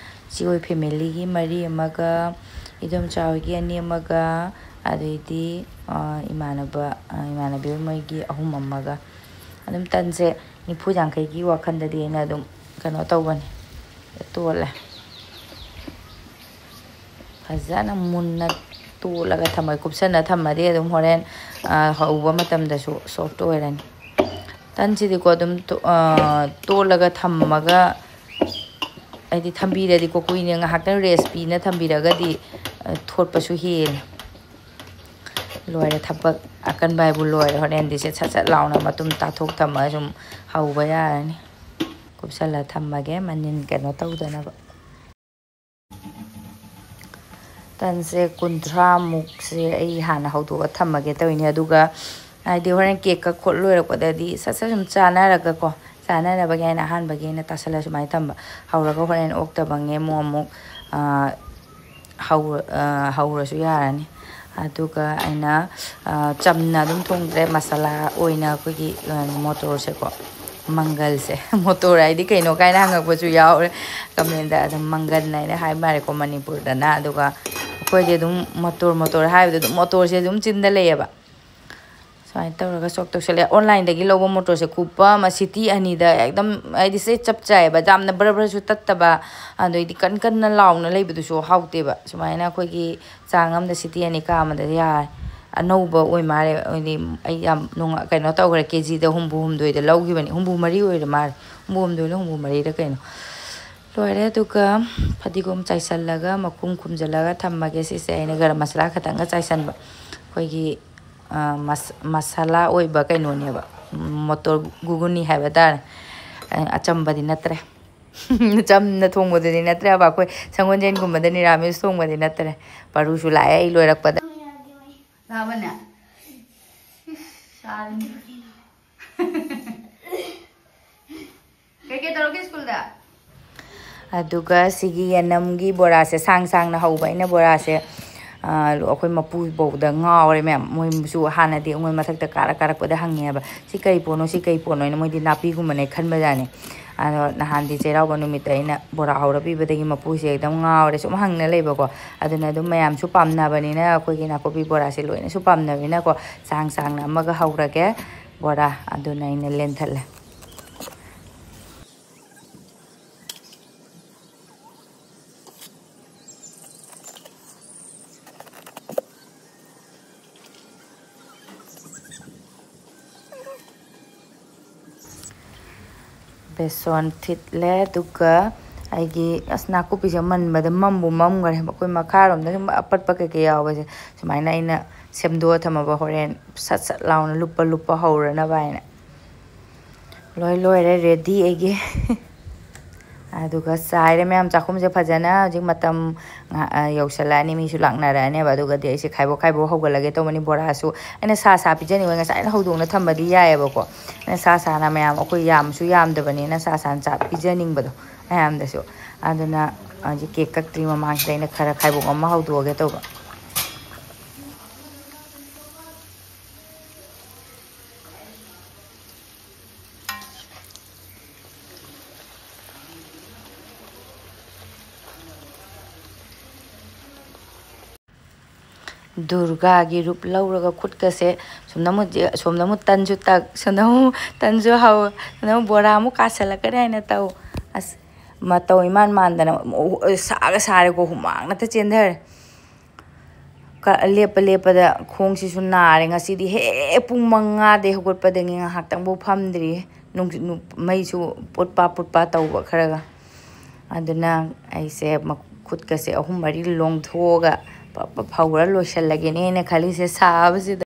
ꯏꯆꯦ ꯍꯣꯏ ꯐꯦꯃꯤꯂꯤꯒꯤ ꯃꯔꯤ ꯑꯃꯒ, ꯏꯗꯣꯝꯆꯥ ꯍꯣꯏꯒꯤ ꯑꯅꯤ ꯑꯃꯒ, ꯑꯗꯩꯗꯤ ꯏꯃꯥꯟꯅꯕ ꯏꯃꯥꯟꯅꯕꯤ ꯃꯣꯏꯒꯤ ꯑꯍꯨꯝ ꯑꯃꯒ꯫ ꯑꯗꯨꯝ ꯇꯟꯁꯦ ꯅꯤꯐꯨ ꯌꯥꯡꯈꯩꯒꯤ ꯋꯥꯈꯜꯗꯗꯤ ꯑꯩꯅ ꯑꯗꯨꯝ ꯀꯩꯅꯣ ꯇꯧꯕꯅꯤ, ꯇꯣꯠꯂꯦ꯫ ꯐꯖꯅ ꯃꯨꯟꯅ ꯇꯣꯠꯂꯒ ꯊꯝꯃ ꯀꯨꯞꯁꯟꯅ ꯊꯝꯃꯗꯤ ꯑꯗꯨꯝ ꯍꯣꯔꯦꯟ ꯍꯧꯕ ꯃꯇꯝꯗꯁꯨ ꯁꯣꯐꯇ ꯑꯣꯏꯔꯅꯤ꯫ ꯇꯟꯁꯤꯗꯤꯀꯣ ꯑꯗꯨꯝ ꯇꯣꯠꯂꯒ ꯊꯝꯃꯒ ꯍꯥꯏꯗꯤ ꯊꯝꯕꯤꯔꯗꯤꯀꯣ, ꯀꯨꯏꯅ ꯉꯥꯏꯍꯥꯛꯇꯪ ꯔꯦꯁ ꯄꯤꯅ ꯊꯝꯕꯤꯔꯒꯗꯤ ꯊꯣꯠꯄꯁꯨ ꯍꯦꯜꯂꯦ꯫ ꯂꯣꯏꯔꯦ ꯊꯕꯛ ꯑꯀꯟꯕ ꯍꯥꯏꯕꯨ ꯂꯣꯏꯔꯦ꯫ ꯍꯣꯔꯦꯟꯗꯤ ꯁꯦ ꯁꯠ ꯁꯠ ꯂꯥꯎꯅ ꯃꯇꯨꯝ ꯇꯥꯊꯣꯛ ꯊꯝꯃꯒ ꯁꯨꯝ ꯍꯧꯕ ꯌꯥꯔꯅꯤ꯫ ꯀꯨꯞꯁꯜꯂ ꯊꯝꯃꯒꯦ ꯃꯅꯤꯟ ꯀꯩꯅꯣ ꯇꯧꯗꯅꯕ꯫ ꯇꯟꯁꯦ ꯀꯨꯟꯊ꯭ꯔꯥꯃꯨꯛꯁꯦ ꯑꯩ ꯍꯥꯟꯅ ꯍꯧꯗꯣꯛꯑ ꯊꯝꯃꯒꯦ ꯇꯧꯔꯤꯅꯦ꯫ ꯑꯗꯨꯒ ꯍꯥꯏꯗꯤ ꯍꯣꯔꯦꯟ ꯀꯦꯛ ꯀꯛ ꯈꯣꯠ ꯂꯣꯏꯔꯛꯄꯗꯗꯤ ꯁꯠ ꯁꯠ ꯁꯨꯝ ꯆꯥꯅꯔꯒꯀꯣ, ꯆꯥꯅꯅꯕꯒꯤ ꯍꯥꯏꯅ ꯑꯍꯥꯟꯕꯒꯤ ꯑꯩꯅ ꯇꯥꯁꯜꯂ ꯁꯨꯃꯥꯏꯅ ꯊꯝꯕ꯫ ꯍꯧꯔꯒ ꯍꯣꯔꯦꯟ ꯑꯣꯛꯇꯕꯉꯩ ꯑꯃꯨꯛ ꯑꯃꯨꯛ ꯍꯧꯔꯁꯨ ꯌꯥꯔꯅꯤ꯫ ꯑꯗꯨꯒ ꯑꯩꯅ ꯆꯝꯅ ꯑꯗꯨꯝ ꯊꯣꯡꯗ꯭ꯔꯦ, ꯃꯁꯥꯂꯥ ꯑꯣꯏꯅ ꯑꯩꯈꯣꯏꯒꯤ ꯃꯣꯇꯣꯔꯁꯦꯀꯣ, ꯃꯪꯒꯜꯁꯦ, ꯃꯣꯇꯣꯔ ꯍꯥꯏꯗꯤ ꯀꯩꯅꯣ ꯀꯥꯏꯅ ꯍꯪꯉꯛꯄꯁꯨ ꯌꯥꯎꯔꯦ ꯀꯃꯦꯟꯗ꯫ ꯑꯗꯨꯝ ꯃꯪꯒꯜ ꯍꯥꯏꯅ ꯍꯥꯏ ꯃꯥꯜꯂꯦꯀꯣ ꯃꯅꯤꯄꯨꯔꯗꯅ꯫ ꯑꯗꯨꯒ ꯑꯩꯈꯣꯏꯗꯤ ꯑꯗꯨꯝ ꯃꯣꯇꯣꯔ, ꯃꯣꯇꯣꯔ ꯍꯥꯏꯕꯗ ꯑꯗꯨꯝ ꯃꯣꯇꯣꯔꯁꯦ ꯑꯗꯨꯝ ꯆꯤꯟꯗ ꯂꯩꯌꯦꯕ꯫ ꯁꯨꯃꯥꯏꯅ ꯇꯧꯔꯒ ꯁꯣꯛ ꯇꯧꯁꯜꯂꯦ꯫ ꯑꯣꯟꯂꯥꯏꯟꯗꯒꯤ ꯂꯧꯕ ꯃꯣꯇꯣꯔꯁꯦ ꯀꯨꯞꯄ ꯑꯃ ꯁꯤꯇꯤ ꯑꯅꯤꯗ ꯑꯦꯛꯗꯝ ꯍꯥꯏꯗꯤ ꯁꯦ ꯆꯞ ꯆꯥꯏꯌꯦꯕ꯫ ꯌꯥꯝꯅ ꯕ꯭ꯔ ꯕ꯭ꯔꯁꯨ ꯇꯠꯇꯕ, ꯑꯗꯩꯗꯤ ꯀꯟ ꯀꯟꯅ ꯂꯥꯎꯅ ꯂꯩꯕꯗꯨꯁꯨ ꯍꯥꯎꯇꯦꯕ꯫ ꯁꯨꯃꯥꯏꯅ ꯑꯩꯈꯣꯏꯒꯤ ꯆꯥꯡ ꯑꯃꯗ ꯁꯤꯇꯤ ꯑꯅꯤ ꯀꯥ ꯑꯃꯗ ꯌꯥꯔꯦ꯫ ꯑꯅꯧꯕ ꯑꯣꯏ ꯃꯥꯜꯂꯦ꯫ ꯍꯥꯏꯗꯤ ꯑꯩ ꯌꯥꯝ ꯅꯨꯡꯉꯥꯏ, ꯀꯩꯅꯣ ꯇꯧꯈ꯭ꯔꯦ꯫ ꯀꯦ ꯖꯤꯗ ꯍꯨꯝꯐꯨ ꯍꯨꯝꯗꯣꯏꯗ ꯂꯧꯈꯤꯕꯅꯤ, ꯍꯨꯝꯐꯨ ꯃꯔꯤ ꯑꯣꯏꯔ ꯃꯥꯜꯂꯦ꯫ ꯍꯨꯝꯐꯨ ꯍꯨꯝꯗꯣꯏꯅ ꯍꯨꯝꯐꯨ ꯃꯔꯤꯗ ꯀꯩꯅꯣ ꯂꯣꯏꯔꯦ꯫ ꯑꯗꯨꯒ ꯐꯗꯤꯒꯣꯝ ꯆꯥꯏꯁꯜꯂꯒ ꯃꯈꯨꯝ ꯈꯨꯝꯖꯤꯜꯂꯒ ꯊꯝꯃꯒꯦ꯫ ꯁꯤꯁꯦ ꯑꯩꯅ ꯒꯔꯝ ꯃꯁꯥꯂꯥ ꯈꯛꯇꯪꯒ ꯆꯥꯏꯁꯟꯕ꯫ ꯑꯩꯈꯣꯏꯒꯤ ꯃꯁꯥꯂꯥ ꯑꯣꯏꯕ ꯀꯩꯅꯣꯅꯦꯕ꯫ ꯃꯣꯇꯣꯔ ꯒꯨꯒꯨꯅꯤ ꯍꯥꯏꯕ ꯇꯥꯔꯦ꯫ ꯑꯆꯝꯕꯗꯤ ꯅꯠꯇ꯭ꯔꯦ꯫ ꯆꯝꯅ ꯊꯣꯡꯕꯗꯨꯗꯤ ꯅꯠꯇ꯭ꯔꯦꯕ꯫ ꯑꯩꯈꯣꯏ ꯁꯪꯒꯣꯜꯖꯦꯟꯒꯨꯝꯕꯗ ꯅꯤꯔꯥꯃꯤꯁ ꯊꯣꯡꯕꯗꯤ ꯅꯠꯇ꯭ꯔꯦ꯫ ꯄꯥꯔꯨꯁꯨ ꯂꯥꯛꯑꯦ ꯑꯩ ꯂꯣꯏꯔꯛꯄꯗ꯫ ꯂꯥꯛꯑꯕꯅꯦ? ꯏꯁ, ꯆꯥꯔꯅꯤ꯫ ꯀꯩꯀꯩ ꯇꯧꯔꯛꯀꯦ ꯁ꯭ꯀꯨꯜꯗ? ꯑꯗꯨꯒ ꯁꯤꯒꯤ ꯌꯦꯅꯝꯒꯤ ꯕꯣꯔꯥꯁꯦ ꯁꯥꯡ ꯁꯥꯡꯅ ꯍꯧꯕ ꯑꯩꯅ ꯕꯣꯔꯥꯁꯦ꯫ ꯑꯩꯈꯣꯏ ꯃꯄꯨꯐꯧꯗ ꯉꯥꯎꯔꯦ ꯃꯌꯥꯝ꯫ ꯃꯣꯏꯁꯨ ꯍꯥꯟꯅꯗꯤ ꯑꯩꯉꯣꯟ ꯃꯊꯛꯇ ꯀꯥꯔꯛ ꯀꯥꯔꯛꯄꯗ ꯍꯪꯉꯦꯕ, "ꯁꯤ ꯀꯩ ꯄꯣꯠꯅꯣ, ꯁꯤ ꯀꯩ ꯄꯣꯠꯅꯣ?" ꯍꯥꯏꯅ ꯃꯣꯏꯗꯤ ꯅꯥꯄꯤꯒꯨꯝꯕꯅꯦ ꯈꯟꯕꯖꯥꯠꯅꯤ꯫ ꯑꯗꯣ ꯅꯍꯥꯟꯗꯤ ꯆꯩꯔꯥꯎꯕ ꯅꯨꯃꯤꯠꯇ ꯑꯩꯅ ꯕꯣꯔꯥ ꯍꯧꯔ ꯄꯤꯕꯗꯒꯤ ꯃꯄꯨꯁꯦ ꯑꯗꯨꯝ ꯉꯥꯎꯔꯦ, ꯁꯨꯝ ꯍꯪꯅ ꯂꯩꯕꯀꯣ꯫ ꯑꯗꯨꯅ ꯑꯗꯨꯝ ꯃꯌꯥꯝꯁꯨ ꯄꯥꯝꯅꯕꯅꯤꯅ, ꯑꯩꯈꯣꯏꯒꯤ ꯅꯥꯀꯨꯞꯄꯤ ꯕꯣꯔꯥꯁꯦ ꯂꯣꯏꯅꯁꯨ ꯄꯥꯝꯅꯕꯅꯤꯅꯀꯣ, ꯆꯥꯡ ꯆꯥꯡꯅ ꯑꯃꯒ ꯍꯧꯔꯒꯦ ꯕꯣꯔꯥ꯫ ꯑꯗꯨꯅ ꯑꯩꯅ ꯂꯦꯟꯊꯠꯂꯦ꯫ ꯕꯦꯁꯣꯟ ꯊꯤꯠꯂꯦ, ꯑꯗꯨꯒ ꯑꯩꯒꯤ, ꯑꯁ, ꯅꯥꯀꯨꯞꯄꯤꯁꯦ ꯃꯟꯕꯗ ꯃꯝꯕꯨ ꯃꯝꯈ꯭ꯔꯦ꯫ ꯑꯩꯈꯣꯏ ꯃꯈꯥꯔꯣꯝꯗ ꯁꯨꯝ ꯑꯄꯠꯄ ꯀꯩꯀꯩ ꯌꯥꯎꯕꯁꯦ ꯁꯨꯃꯥꯏꯅ ꯑꯩꯅ ꯁꯦꯝꯗꯣꯛꯑ ꯊꯝꯃꯕ, ꯍꯣꯔꯦꯟ ꯁꯠ ꯁꯠ ꯂꯥꯎꯅ ꯂꯨꯞꯄ ꯂꯨꯞꯄ ꯍꯧꯔꯅꯕ ꯍꯥꯏꯅ꯫ ꯂꯣꯏ ꯂꯣꯏꯔꯦ, ꯔꯦꯗꯤ ꯑꯩꯒꯤ꯫ ꯑꯗꯨꯒ ꯆꯥꯏꯔꯦ ꯃꯌꯥꯝ, ꯆꯥꯛꯈꯨꯝꯁꯦ ꯐꯖꯅ꯫ ꯍꯧꯖꯤꯛ ꯃꯇꯝ ꯉꯥ-, ꯑ, ꯌꯧꯁꯜꯂꯛꯑꯅꯤ, ꯃꯤꯁꯨ ꯂꯥꯛꯅꯔꯛꯑꯅꯦꯕ꯫ ꯑꯗꯨꯒꯗꯤ ꯑꯩꯁꯦ ꯈꯥꯏꯕꯣꯛ ꯈꯥꯏꯕꯣꯛ ꯍꯧꯒꯠꯂꯒꯦ ꯇꯧꯕꯅꯤ꯫ ꯕꯣꯔꯥꯁꯨ ꯑꯩꯅ ꯁꯥ ꯁꯥ ꯄꯤꯖꯅꯤꯡꯕ, ꯉꯁꯥꯏꯅ ꯍꯧꯗꯣꯡꯅ ꯊꯝꯕꯗꯤ ꯌꯥꯏꯑꯕꯀꯣ꯫ ꯑꯩꯅ ꯁꯥ ꯁꯥꯅ ꯃꯌꯥꯝ, ꯑꯩꯈꯣꯏ ꯌꯥꯝꯁꯨ ꯌꯥꯝꯗꯕꯅꯤꯅ ꯁꯥ ꯁꯥꯅ ꯆꯥ ꯄꯤꯖꯅꯤꯡꯕꯗꯣ ꯃꯌꯥꯝꯗꯁꯨ꯫ ꯑꯗꯨꯅ ꯍꯧꯖꯤꯛ ꯀꯦꯛ ꯀꯛꯇ꯭ꯔꯤ ꯃꯃꯥꯡꯁꯤꯗ ꯑꯩꯅ ꯈꯔ ꯈꯥꯏꯕꯣꯛ ꯑꯃ ꯍꯧꯗꯣꯛꯑꯒꯦ ꯇꯧꯕ꯫ ꯗꯨꯔꯒꯥꯒꯤ ꯔꯨꯞ ꯂꯧꯔꯒ ꯈꯨꯠꯀꯁꯦ ꯁꯣꯝꯗ ꯑꯃꯨꯛ ꯖꯦ-, ꯁꯣꯝꯗ ꯑꯃꯨꯛ ꯇꯟꯁꯨ ꯇꯛ, ꯁꯣꯝꯗ ꯑꯃꯨꯛ ꯇꯟꯁꯨ ꯍꯧ, ꯁꯣꯝꯗ ꯑꯃꯨꯛ ꯕꯣꯔꯥ ꯑꯃꯨꯛ ꯀꯥꯁꯜꯂꯛꯀꯅꯤ ꯍꯥꯏꯅ ꯇꯧ꯫ ꯑꯁ, ꯃꯇꯧ ꯏꯃꯥꯟ ꯃꯥꯟꯗꯅ ꯁꯥꯒ ꯁꯥꯔꯦꯀꯣ, ꯍꯨꯃꯥꯡꯅꯇ ꯆꯦꯟꯊꯔꯦ꯫ ꯀ-, ꯂꯦꯞꯄ ꯂꯦꯞꯄꯗ ꯈꯣꯡꯁꯤꯁꯨ ꯅꯥꯔꯦ꯫ ꯉꯁꯤꯗꯤ ꯍꯦꯛ ꯄꯨꯡ ꯃꯉꯥꯗꯩ ꯍꯧꯒꯠꯄꯗꯒꯤ ꯉꯥꯏꯍꯥꯛꯇꯪꯐꯥꯎ ꯐꯝꯗ꯭ꯔꯤ꯫ ꯅꯨꯡ-, ꯅꯨꯡ-, ꯃꯩꯁꯨ ꯄꯨꯠꯄ ꯄꯨꯠꯄ ꯇꯧꯕ ꯈꯔꯒ꯫ ꯑꯗꯨꯅ ꯑꯩꯁꯦ ꯃ-, ꯈꯨꯠꯀꯁꯦ ꯑꯍꯨꯝ ꯃꯔꯤ ꯂꯣꯡꯊꯣꯛꯑꯒ ꯄ-, ꯄ-, ꯐꯧꯔ ꯂꯣꯏꯁꯜꯂꯒꯦꯅꯦꯅ ꯈꯜꯂꯤꯁꯦ ꯁꯥꯕꯁꯤꯗ꯫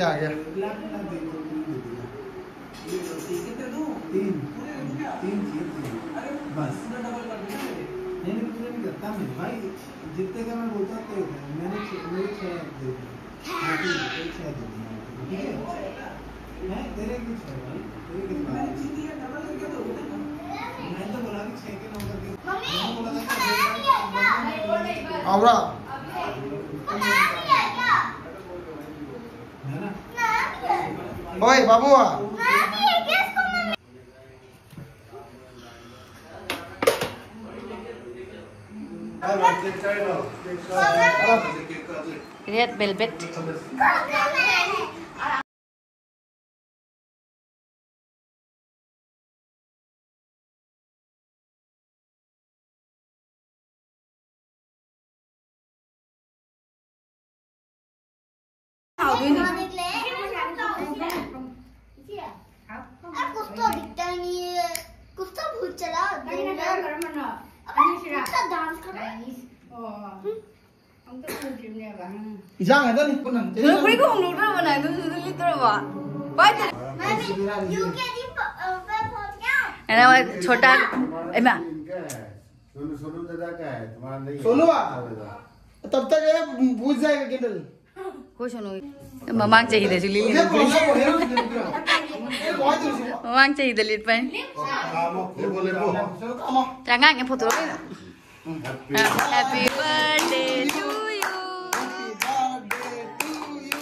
आ गया। ब्लैक वाला दे दो, तीन दे दो। ये दो, तीन कितने दूं? तीन। तीन चाहिए, तीन। बस। नहीं, नहीं, पूरा नहीं करता मैं। भाई, जितने का मैं बोलता हूँ, उतने होता है। मैंने छह, मेरे छह दे दिए। हाँ, ठीक है, छह दे दिए। ठीक है? हैं? तेरे भी छह भाई, तेरे कितने? मैं तो बोला कि छह के नौ करके। मैंने बोला था कि आवरा। है ना? ओए बाबू। Red velvet. कुछ तो दिखता ही नहीं है। कुछ तो भूत चला। कुछ तो डांस कर रहा है। ꯏꯟꯖꯥꯡ ꯍꯥꯏꯗꯅꯤ ꯄꯨꯟꯅ. ꯅꯣꯏ ꯐꯨꯔꯤꯠ ꯈꯣꯡꯗꯣꯛꯇ꯭ꯔꯕꯣ ꯅꯪ? ꯑꯗꯨ ꯑꯗꯨ ꯂꯤꯠꯇ꯭ꯔꯕꯣ? ꯄꯥꯏꯗ꯭ꯔꯦ. ꯌꯨ ꯀꯦ ꯖꯤ ꯄ-, ꯑ, ꯄ-, ꯄ-, ꯀꯌꯥ? ꯑꯩꯅ ꯍꯣꯏ ꯁꯣꯇꯥ. ꯏꯃꯥ. सोनू, सोनू दादा का है, तुम्हारा नहीं है. सोनू आ? हाँ, दादा. तब तक ये बुझ जाएगा कैंडल. ꯑꯩꯈꯣꯏ ꯁꯣꯅꯨ ꯃꯃꯥꯡ ꯆꯍꯤꯗꯁꯨ ꯂꯤꯠꯂꯤ. ꯃꯃꯥꯡ ꯆꯍꯤꯗ ꯂꯤꯠꯄꯅꯤ. ꯆꯥ ꯉꯥꯡꯉꯦ ꯐꯣꯇꯣ ꯂꯣꯏꯅ. Happy birthday to you.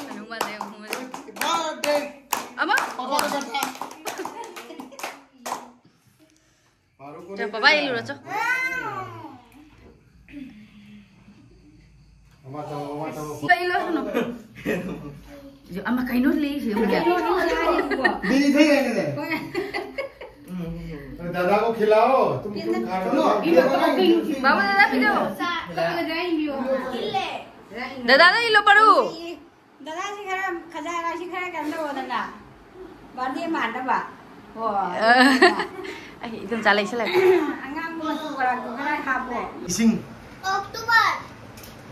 Hanuman ꯂꯩ, ꯍꯅꯨꯃꯥꯟ ꯂꯩ. ꯑꯃ. ꯆꯣ, ꯄꯄꯥ ꯏꯜꯂꯨꯔꯣ, ꯆꯣ. ꯀꯩ ꯏꯜꯂꯣ ꯍꯥꯏꯅꯣ? ꯑꯃ ꯀꯩꯅꯣ ꯂꯩꯔꯤꯁꯦ, ꯑꯃ ꯀꯌꯥ? बीड़ी थे रहने दे. दादा को खिलाओ, तुम, तुम खा लो. ꯏꯜꯂꯣ, ꯄꯄꯥ, ꯀꯩꯅꯣ? ꯕꯥꯕꯨ, ꯗꯥꯗꯥ ꯄꯤꯖꯧ. ꯗꯥꯗꯥꯗ ꯏꯜꯂꯣ, ꯄꯔꯨ. ꯗꯗꯥꯁꯤ ꯈꯔ ꯈꯖꯥꯏ ꯈꯔ ꯀꯩꯅꯣ ꯇꯧꯋꯣꯗꯅ꯫ ꯕꯥꯔꯗꯦ ꯃꯥꯟꯅꯕ꯫ ꯍꯣ꯫ ꯑꯩ ꯏꯗꯣꯝꯆꯥ ꯂꯩꯁꯤꯜꯂꯛꯀꯦ꯫ ꯑꯉꯥꯡꯕ ꯃꯆꯨ ꯈꯔ ꯈꯔ ꯍꯥꯞꯄꯣ꯫ ꯏꯁꯤꯡ꯫ October.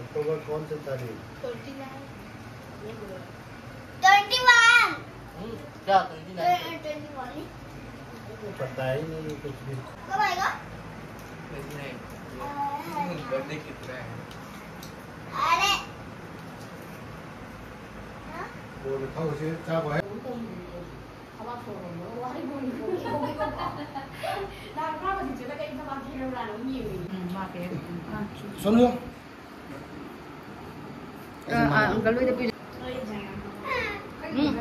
October कौन सी तारीख? Twenty nine. Twenty one. हम्म, क्या ट्वेंटी नाइन? Twenty one. पता ही नहीं कुछ भी। कब आएगा? Twenty nine. बर्थडे कितना है? अरे। हाँ? वो लिखा उसे क्या वो है? ꯎꯝ, ꯃꯥ ꯀꯩ ꯍꯥꯏ-, ꯎꯝ, ꯁꯣꯅꯨ꯫ ꯑ, ꯑ, ꯑꯪꯀꯜ ꯍꯣꯏꯗ ꯄꯤꯔ-, ꯎꯝ꯫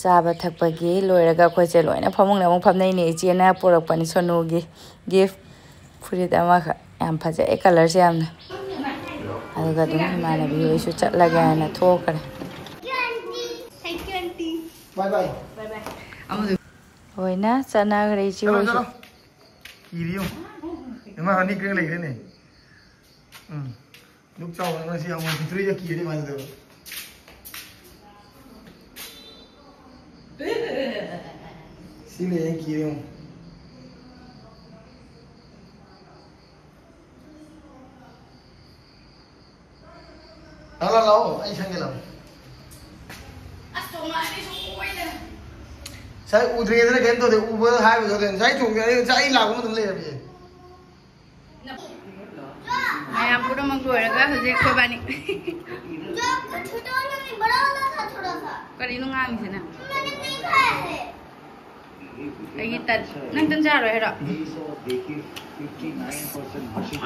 ꯆꯥꯕ ꯊꯛꯄꯒꯤ ꯂꯣꯏꯔꯒ ꯑꯩꯈꯣꯏꯁꯦ ꯂꯣꯏꯅ ꯐꯃꯨꯡꯗ ꯑꯃꯨꯛ ꯐꯝꯅꯩꯅꯦ꯫ ꯏꯆꯦꯅ ꯄꯨꯔꯛꯄꯅꯤ ꯁꯣꯅꯨꯒꯤ ꯒꯤꯐ꯫ ꯐꯨꯔꯤꯠ ꯑꯃꯈꯛ ꯌꯥꯝ ꯐꯖꯩ ꯀꯂꯔꯁꯦ ꯌꯥꯝꯅ꯫ ꯑꯗꯨꯒ ꯑꯗꯨꯝ ꯏꯃꯥꯟꯅꯕꯤ ꯍꯣꯏꯁꯨ ꯆꯠꯂꯒꯦ ꯍꯥꯏꯅ ꯊꯣꯛꯈ꯭ꯔꯦ꯫ ꯕꯥꯏ ꯕꯥꯏ꯫ ꯑꯃꯗꯨ ꯂꯣꯏꯅ ꯆꯠꯅꯈ꯭ꯔꯦ ꯏꯆꯦ ꯆꯠꯂꯣ, ꯍꯣꯏꯁꯨ꯫ ꯆꯠꯂꯣ꯫ ꯀꯤꯔꯤ ꯌꯦꯡꯉꯨ꯫ ꯏꯃꯥ ꯑꯅꯤ ꯀꯔꯤ ꯂꯩꯈ꯭ꯔꯦꯅꯦ꯫ ꯎꯝ꯫ ꯗꯨꯛ ꯆꯥꯎꯅ ꯉꯁꯤ ꯑꯃꯨꯛ ꯄꯤꯛꯇ꯭ꯔꯨꯏꯗ ꯀꯤꯔꯗꯤ ꯀꯃꯥꯏꯅ ꯇꯧꯗꯣꯏꯕ? ꯁꯤ ꯂꯩꯌꯦ ꯀꯤꯔꯦ ꯌꯦꯡꯉꯨ꯫ ꯂꯥꯛꯑꯣ, ꯂꯥꯛꯑꯣ, ꯂꯥꯛꯑꯣ, ꯑꯩ ꯁꯪꯒꯦ ꯂꯥꯛꯑꯣ꯫ ꯑꯁ, ꯇꯣꯉꯥꯟꯅ ꯑꯩꯁꯨ ꯑꯣꯏꯗꯅ꯫ ꯉꯁꯥꯏ ꯎꯗ꯭ꯔꯤꯉꯩꯗꯅ ꯀꯩꯅꯣ ꯇꯧꯗꯦ, ꯎꯕꯗ ꯍꯥꯏꯕꯗꯣ ꯉꯁꯥꯏ ꯆꯣꯡꯉꯦ, ꯑꯩ ꯉꯁꯥꯏ ꯑꯩ ꯂꯥꯛꯄ ꯃꯇꯝꯗ ꯂꯩꯔꯝꯃꯦ꯫ ꯃꯌꯥꯝ ꯄꯨꯝꯅꯃꯛ ꯂꯣꯏꯔꯒ ꯍꯧꯖꯤꯛ ꯑꯩꯈꯣꯏꯕꯥꯅꯤ꯫ जो आपका छोटा वाला में बड़ा वाला था थोड़ा सा। ꯀꯔꯤꯅꯣ ꯉꯥꯡꯉꯤꯁꯤꯅ? मैंने नहीं खाया है। ꯑꯩꯒꯤ ꯇꯟ꯫ ꯅꯪ ꯇꯟ ꯆꯥꯔꯣꯏ ꯍꯥꯏꯔꯣ?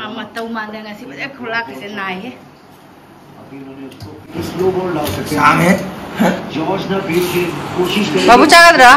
ꯑꯥ, ꯃꯇꯧ ꯃꯥꯟꯗꯅ ꯉꯁꯤ ꯐꯖꯅ ꯈꯨꯂꯥꯛꯀꯁꯦ ꯅꯥꯏꯍꯦ꯫ ꯁꯥꯡꯉꯦ꯫ ꯕꯥꯕꯨ ꯆꯥꯒꯗ꯭ꯔꯥ?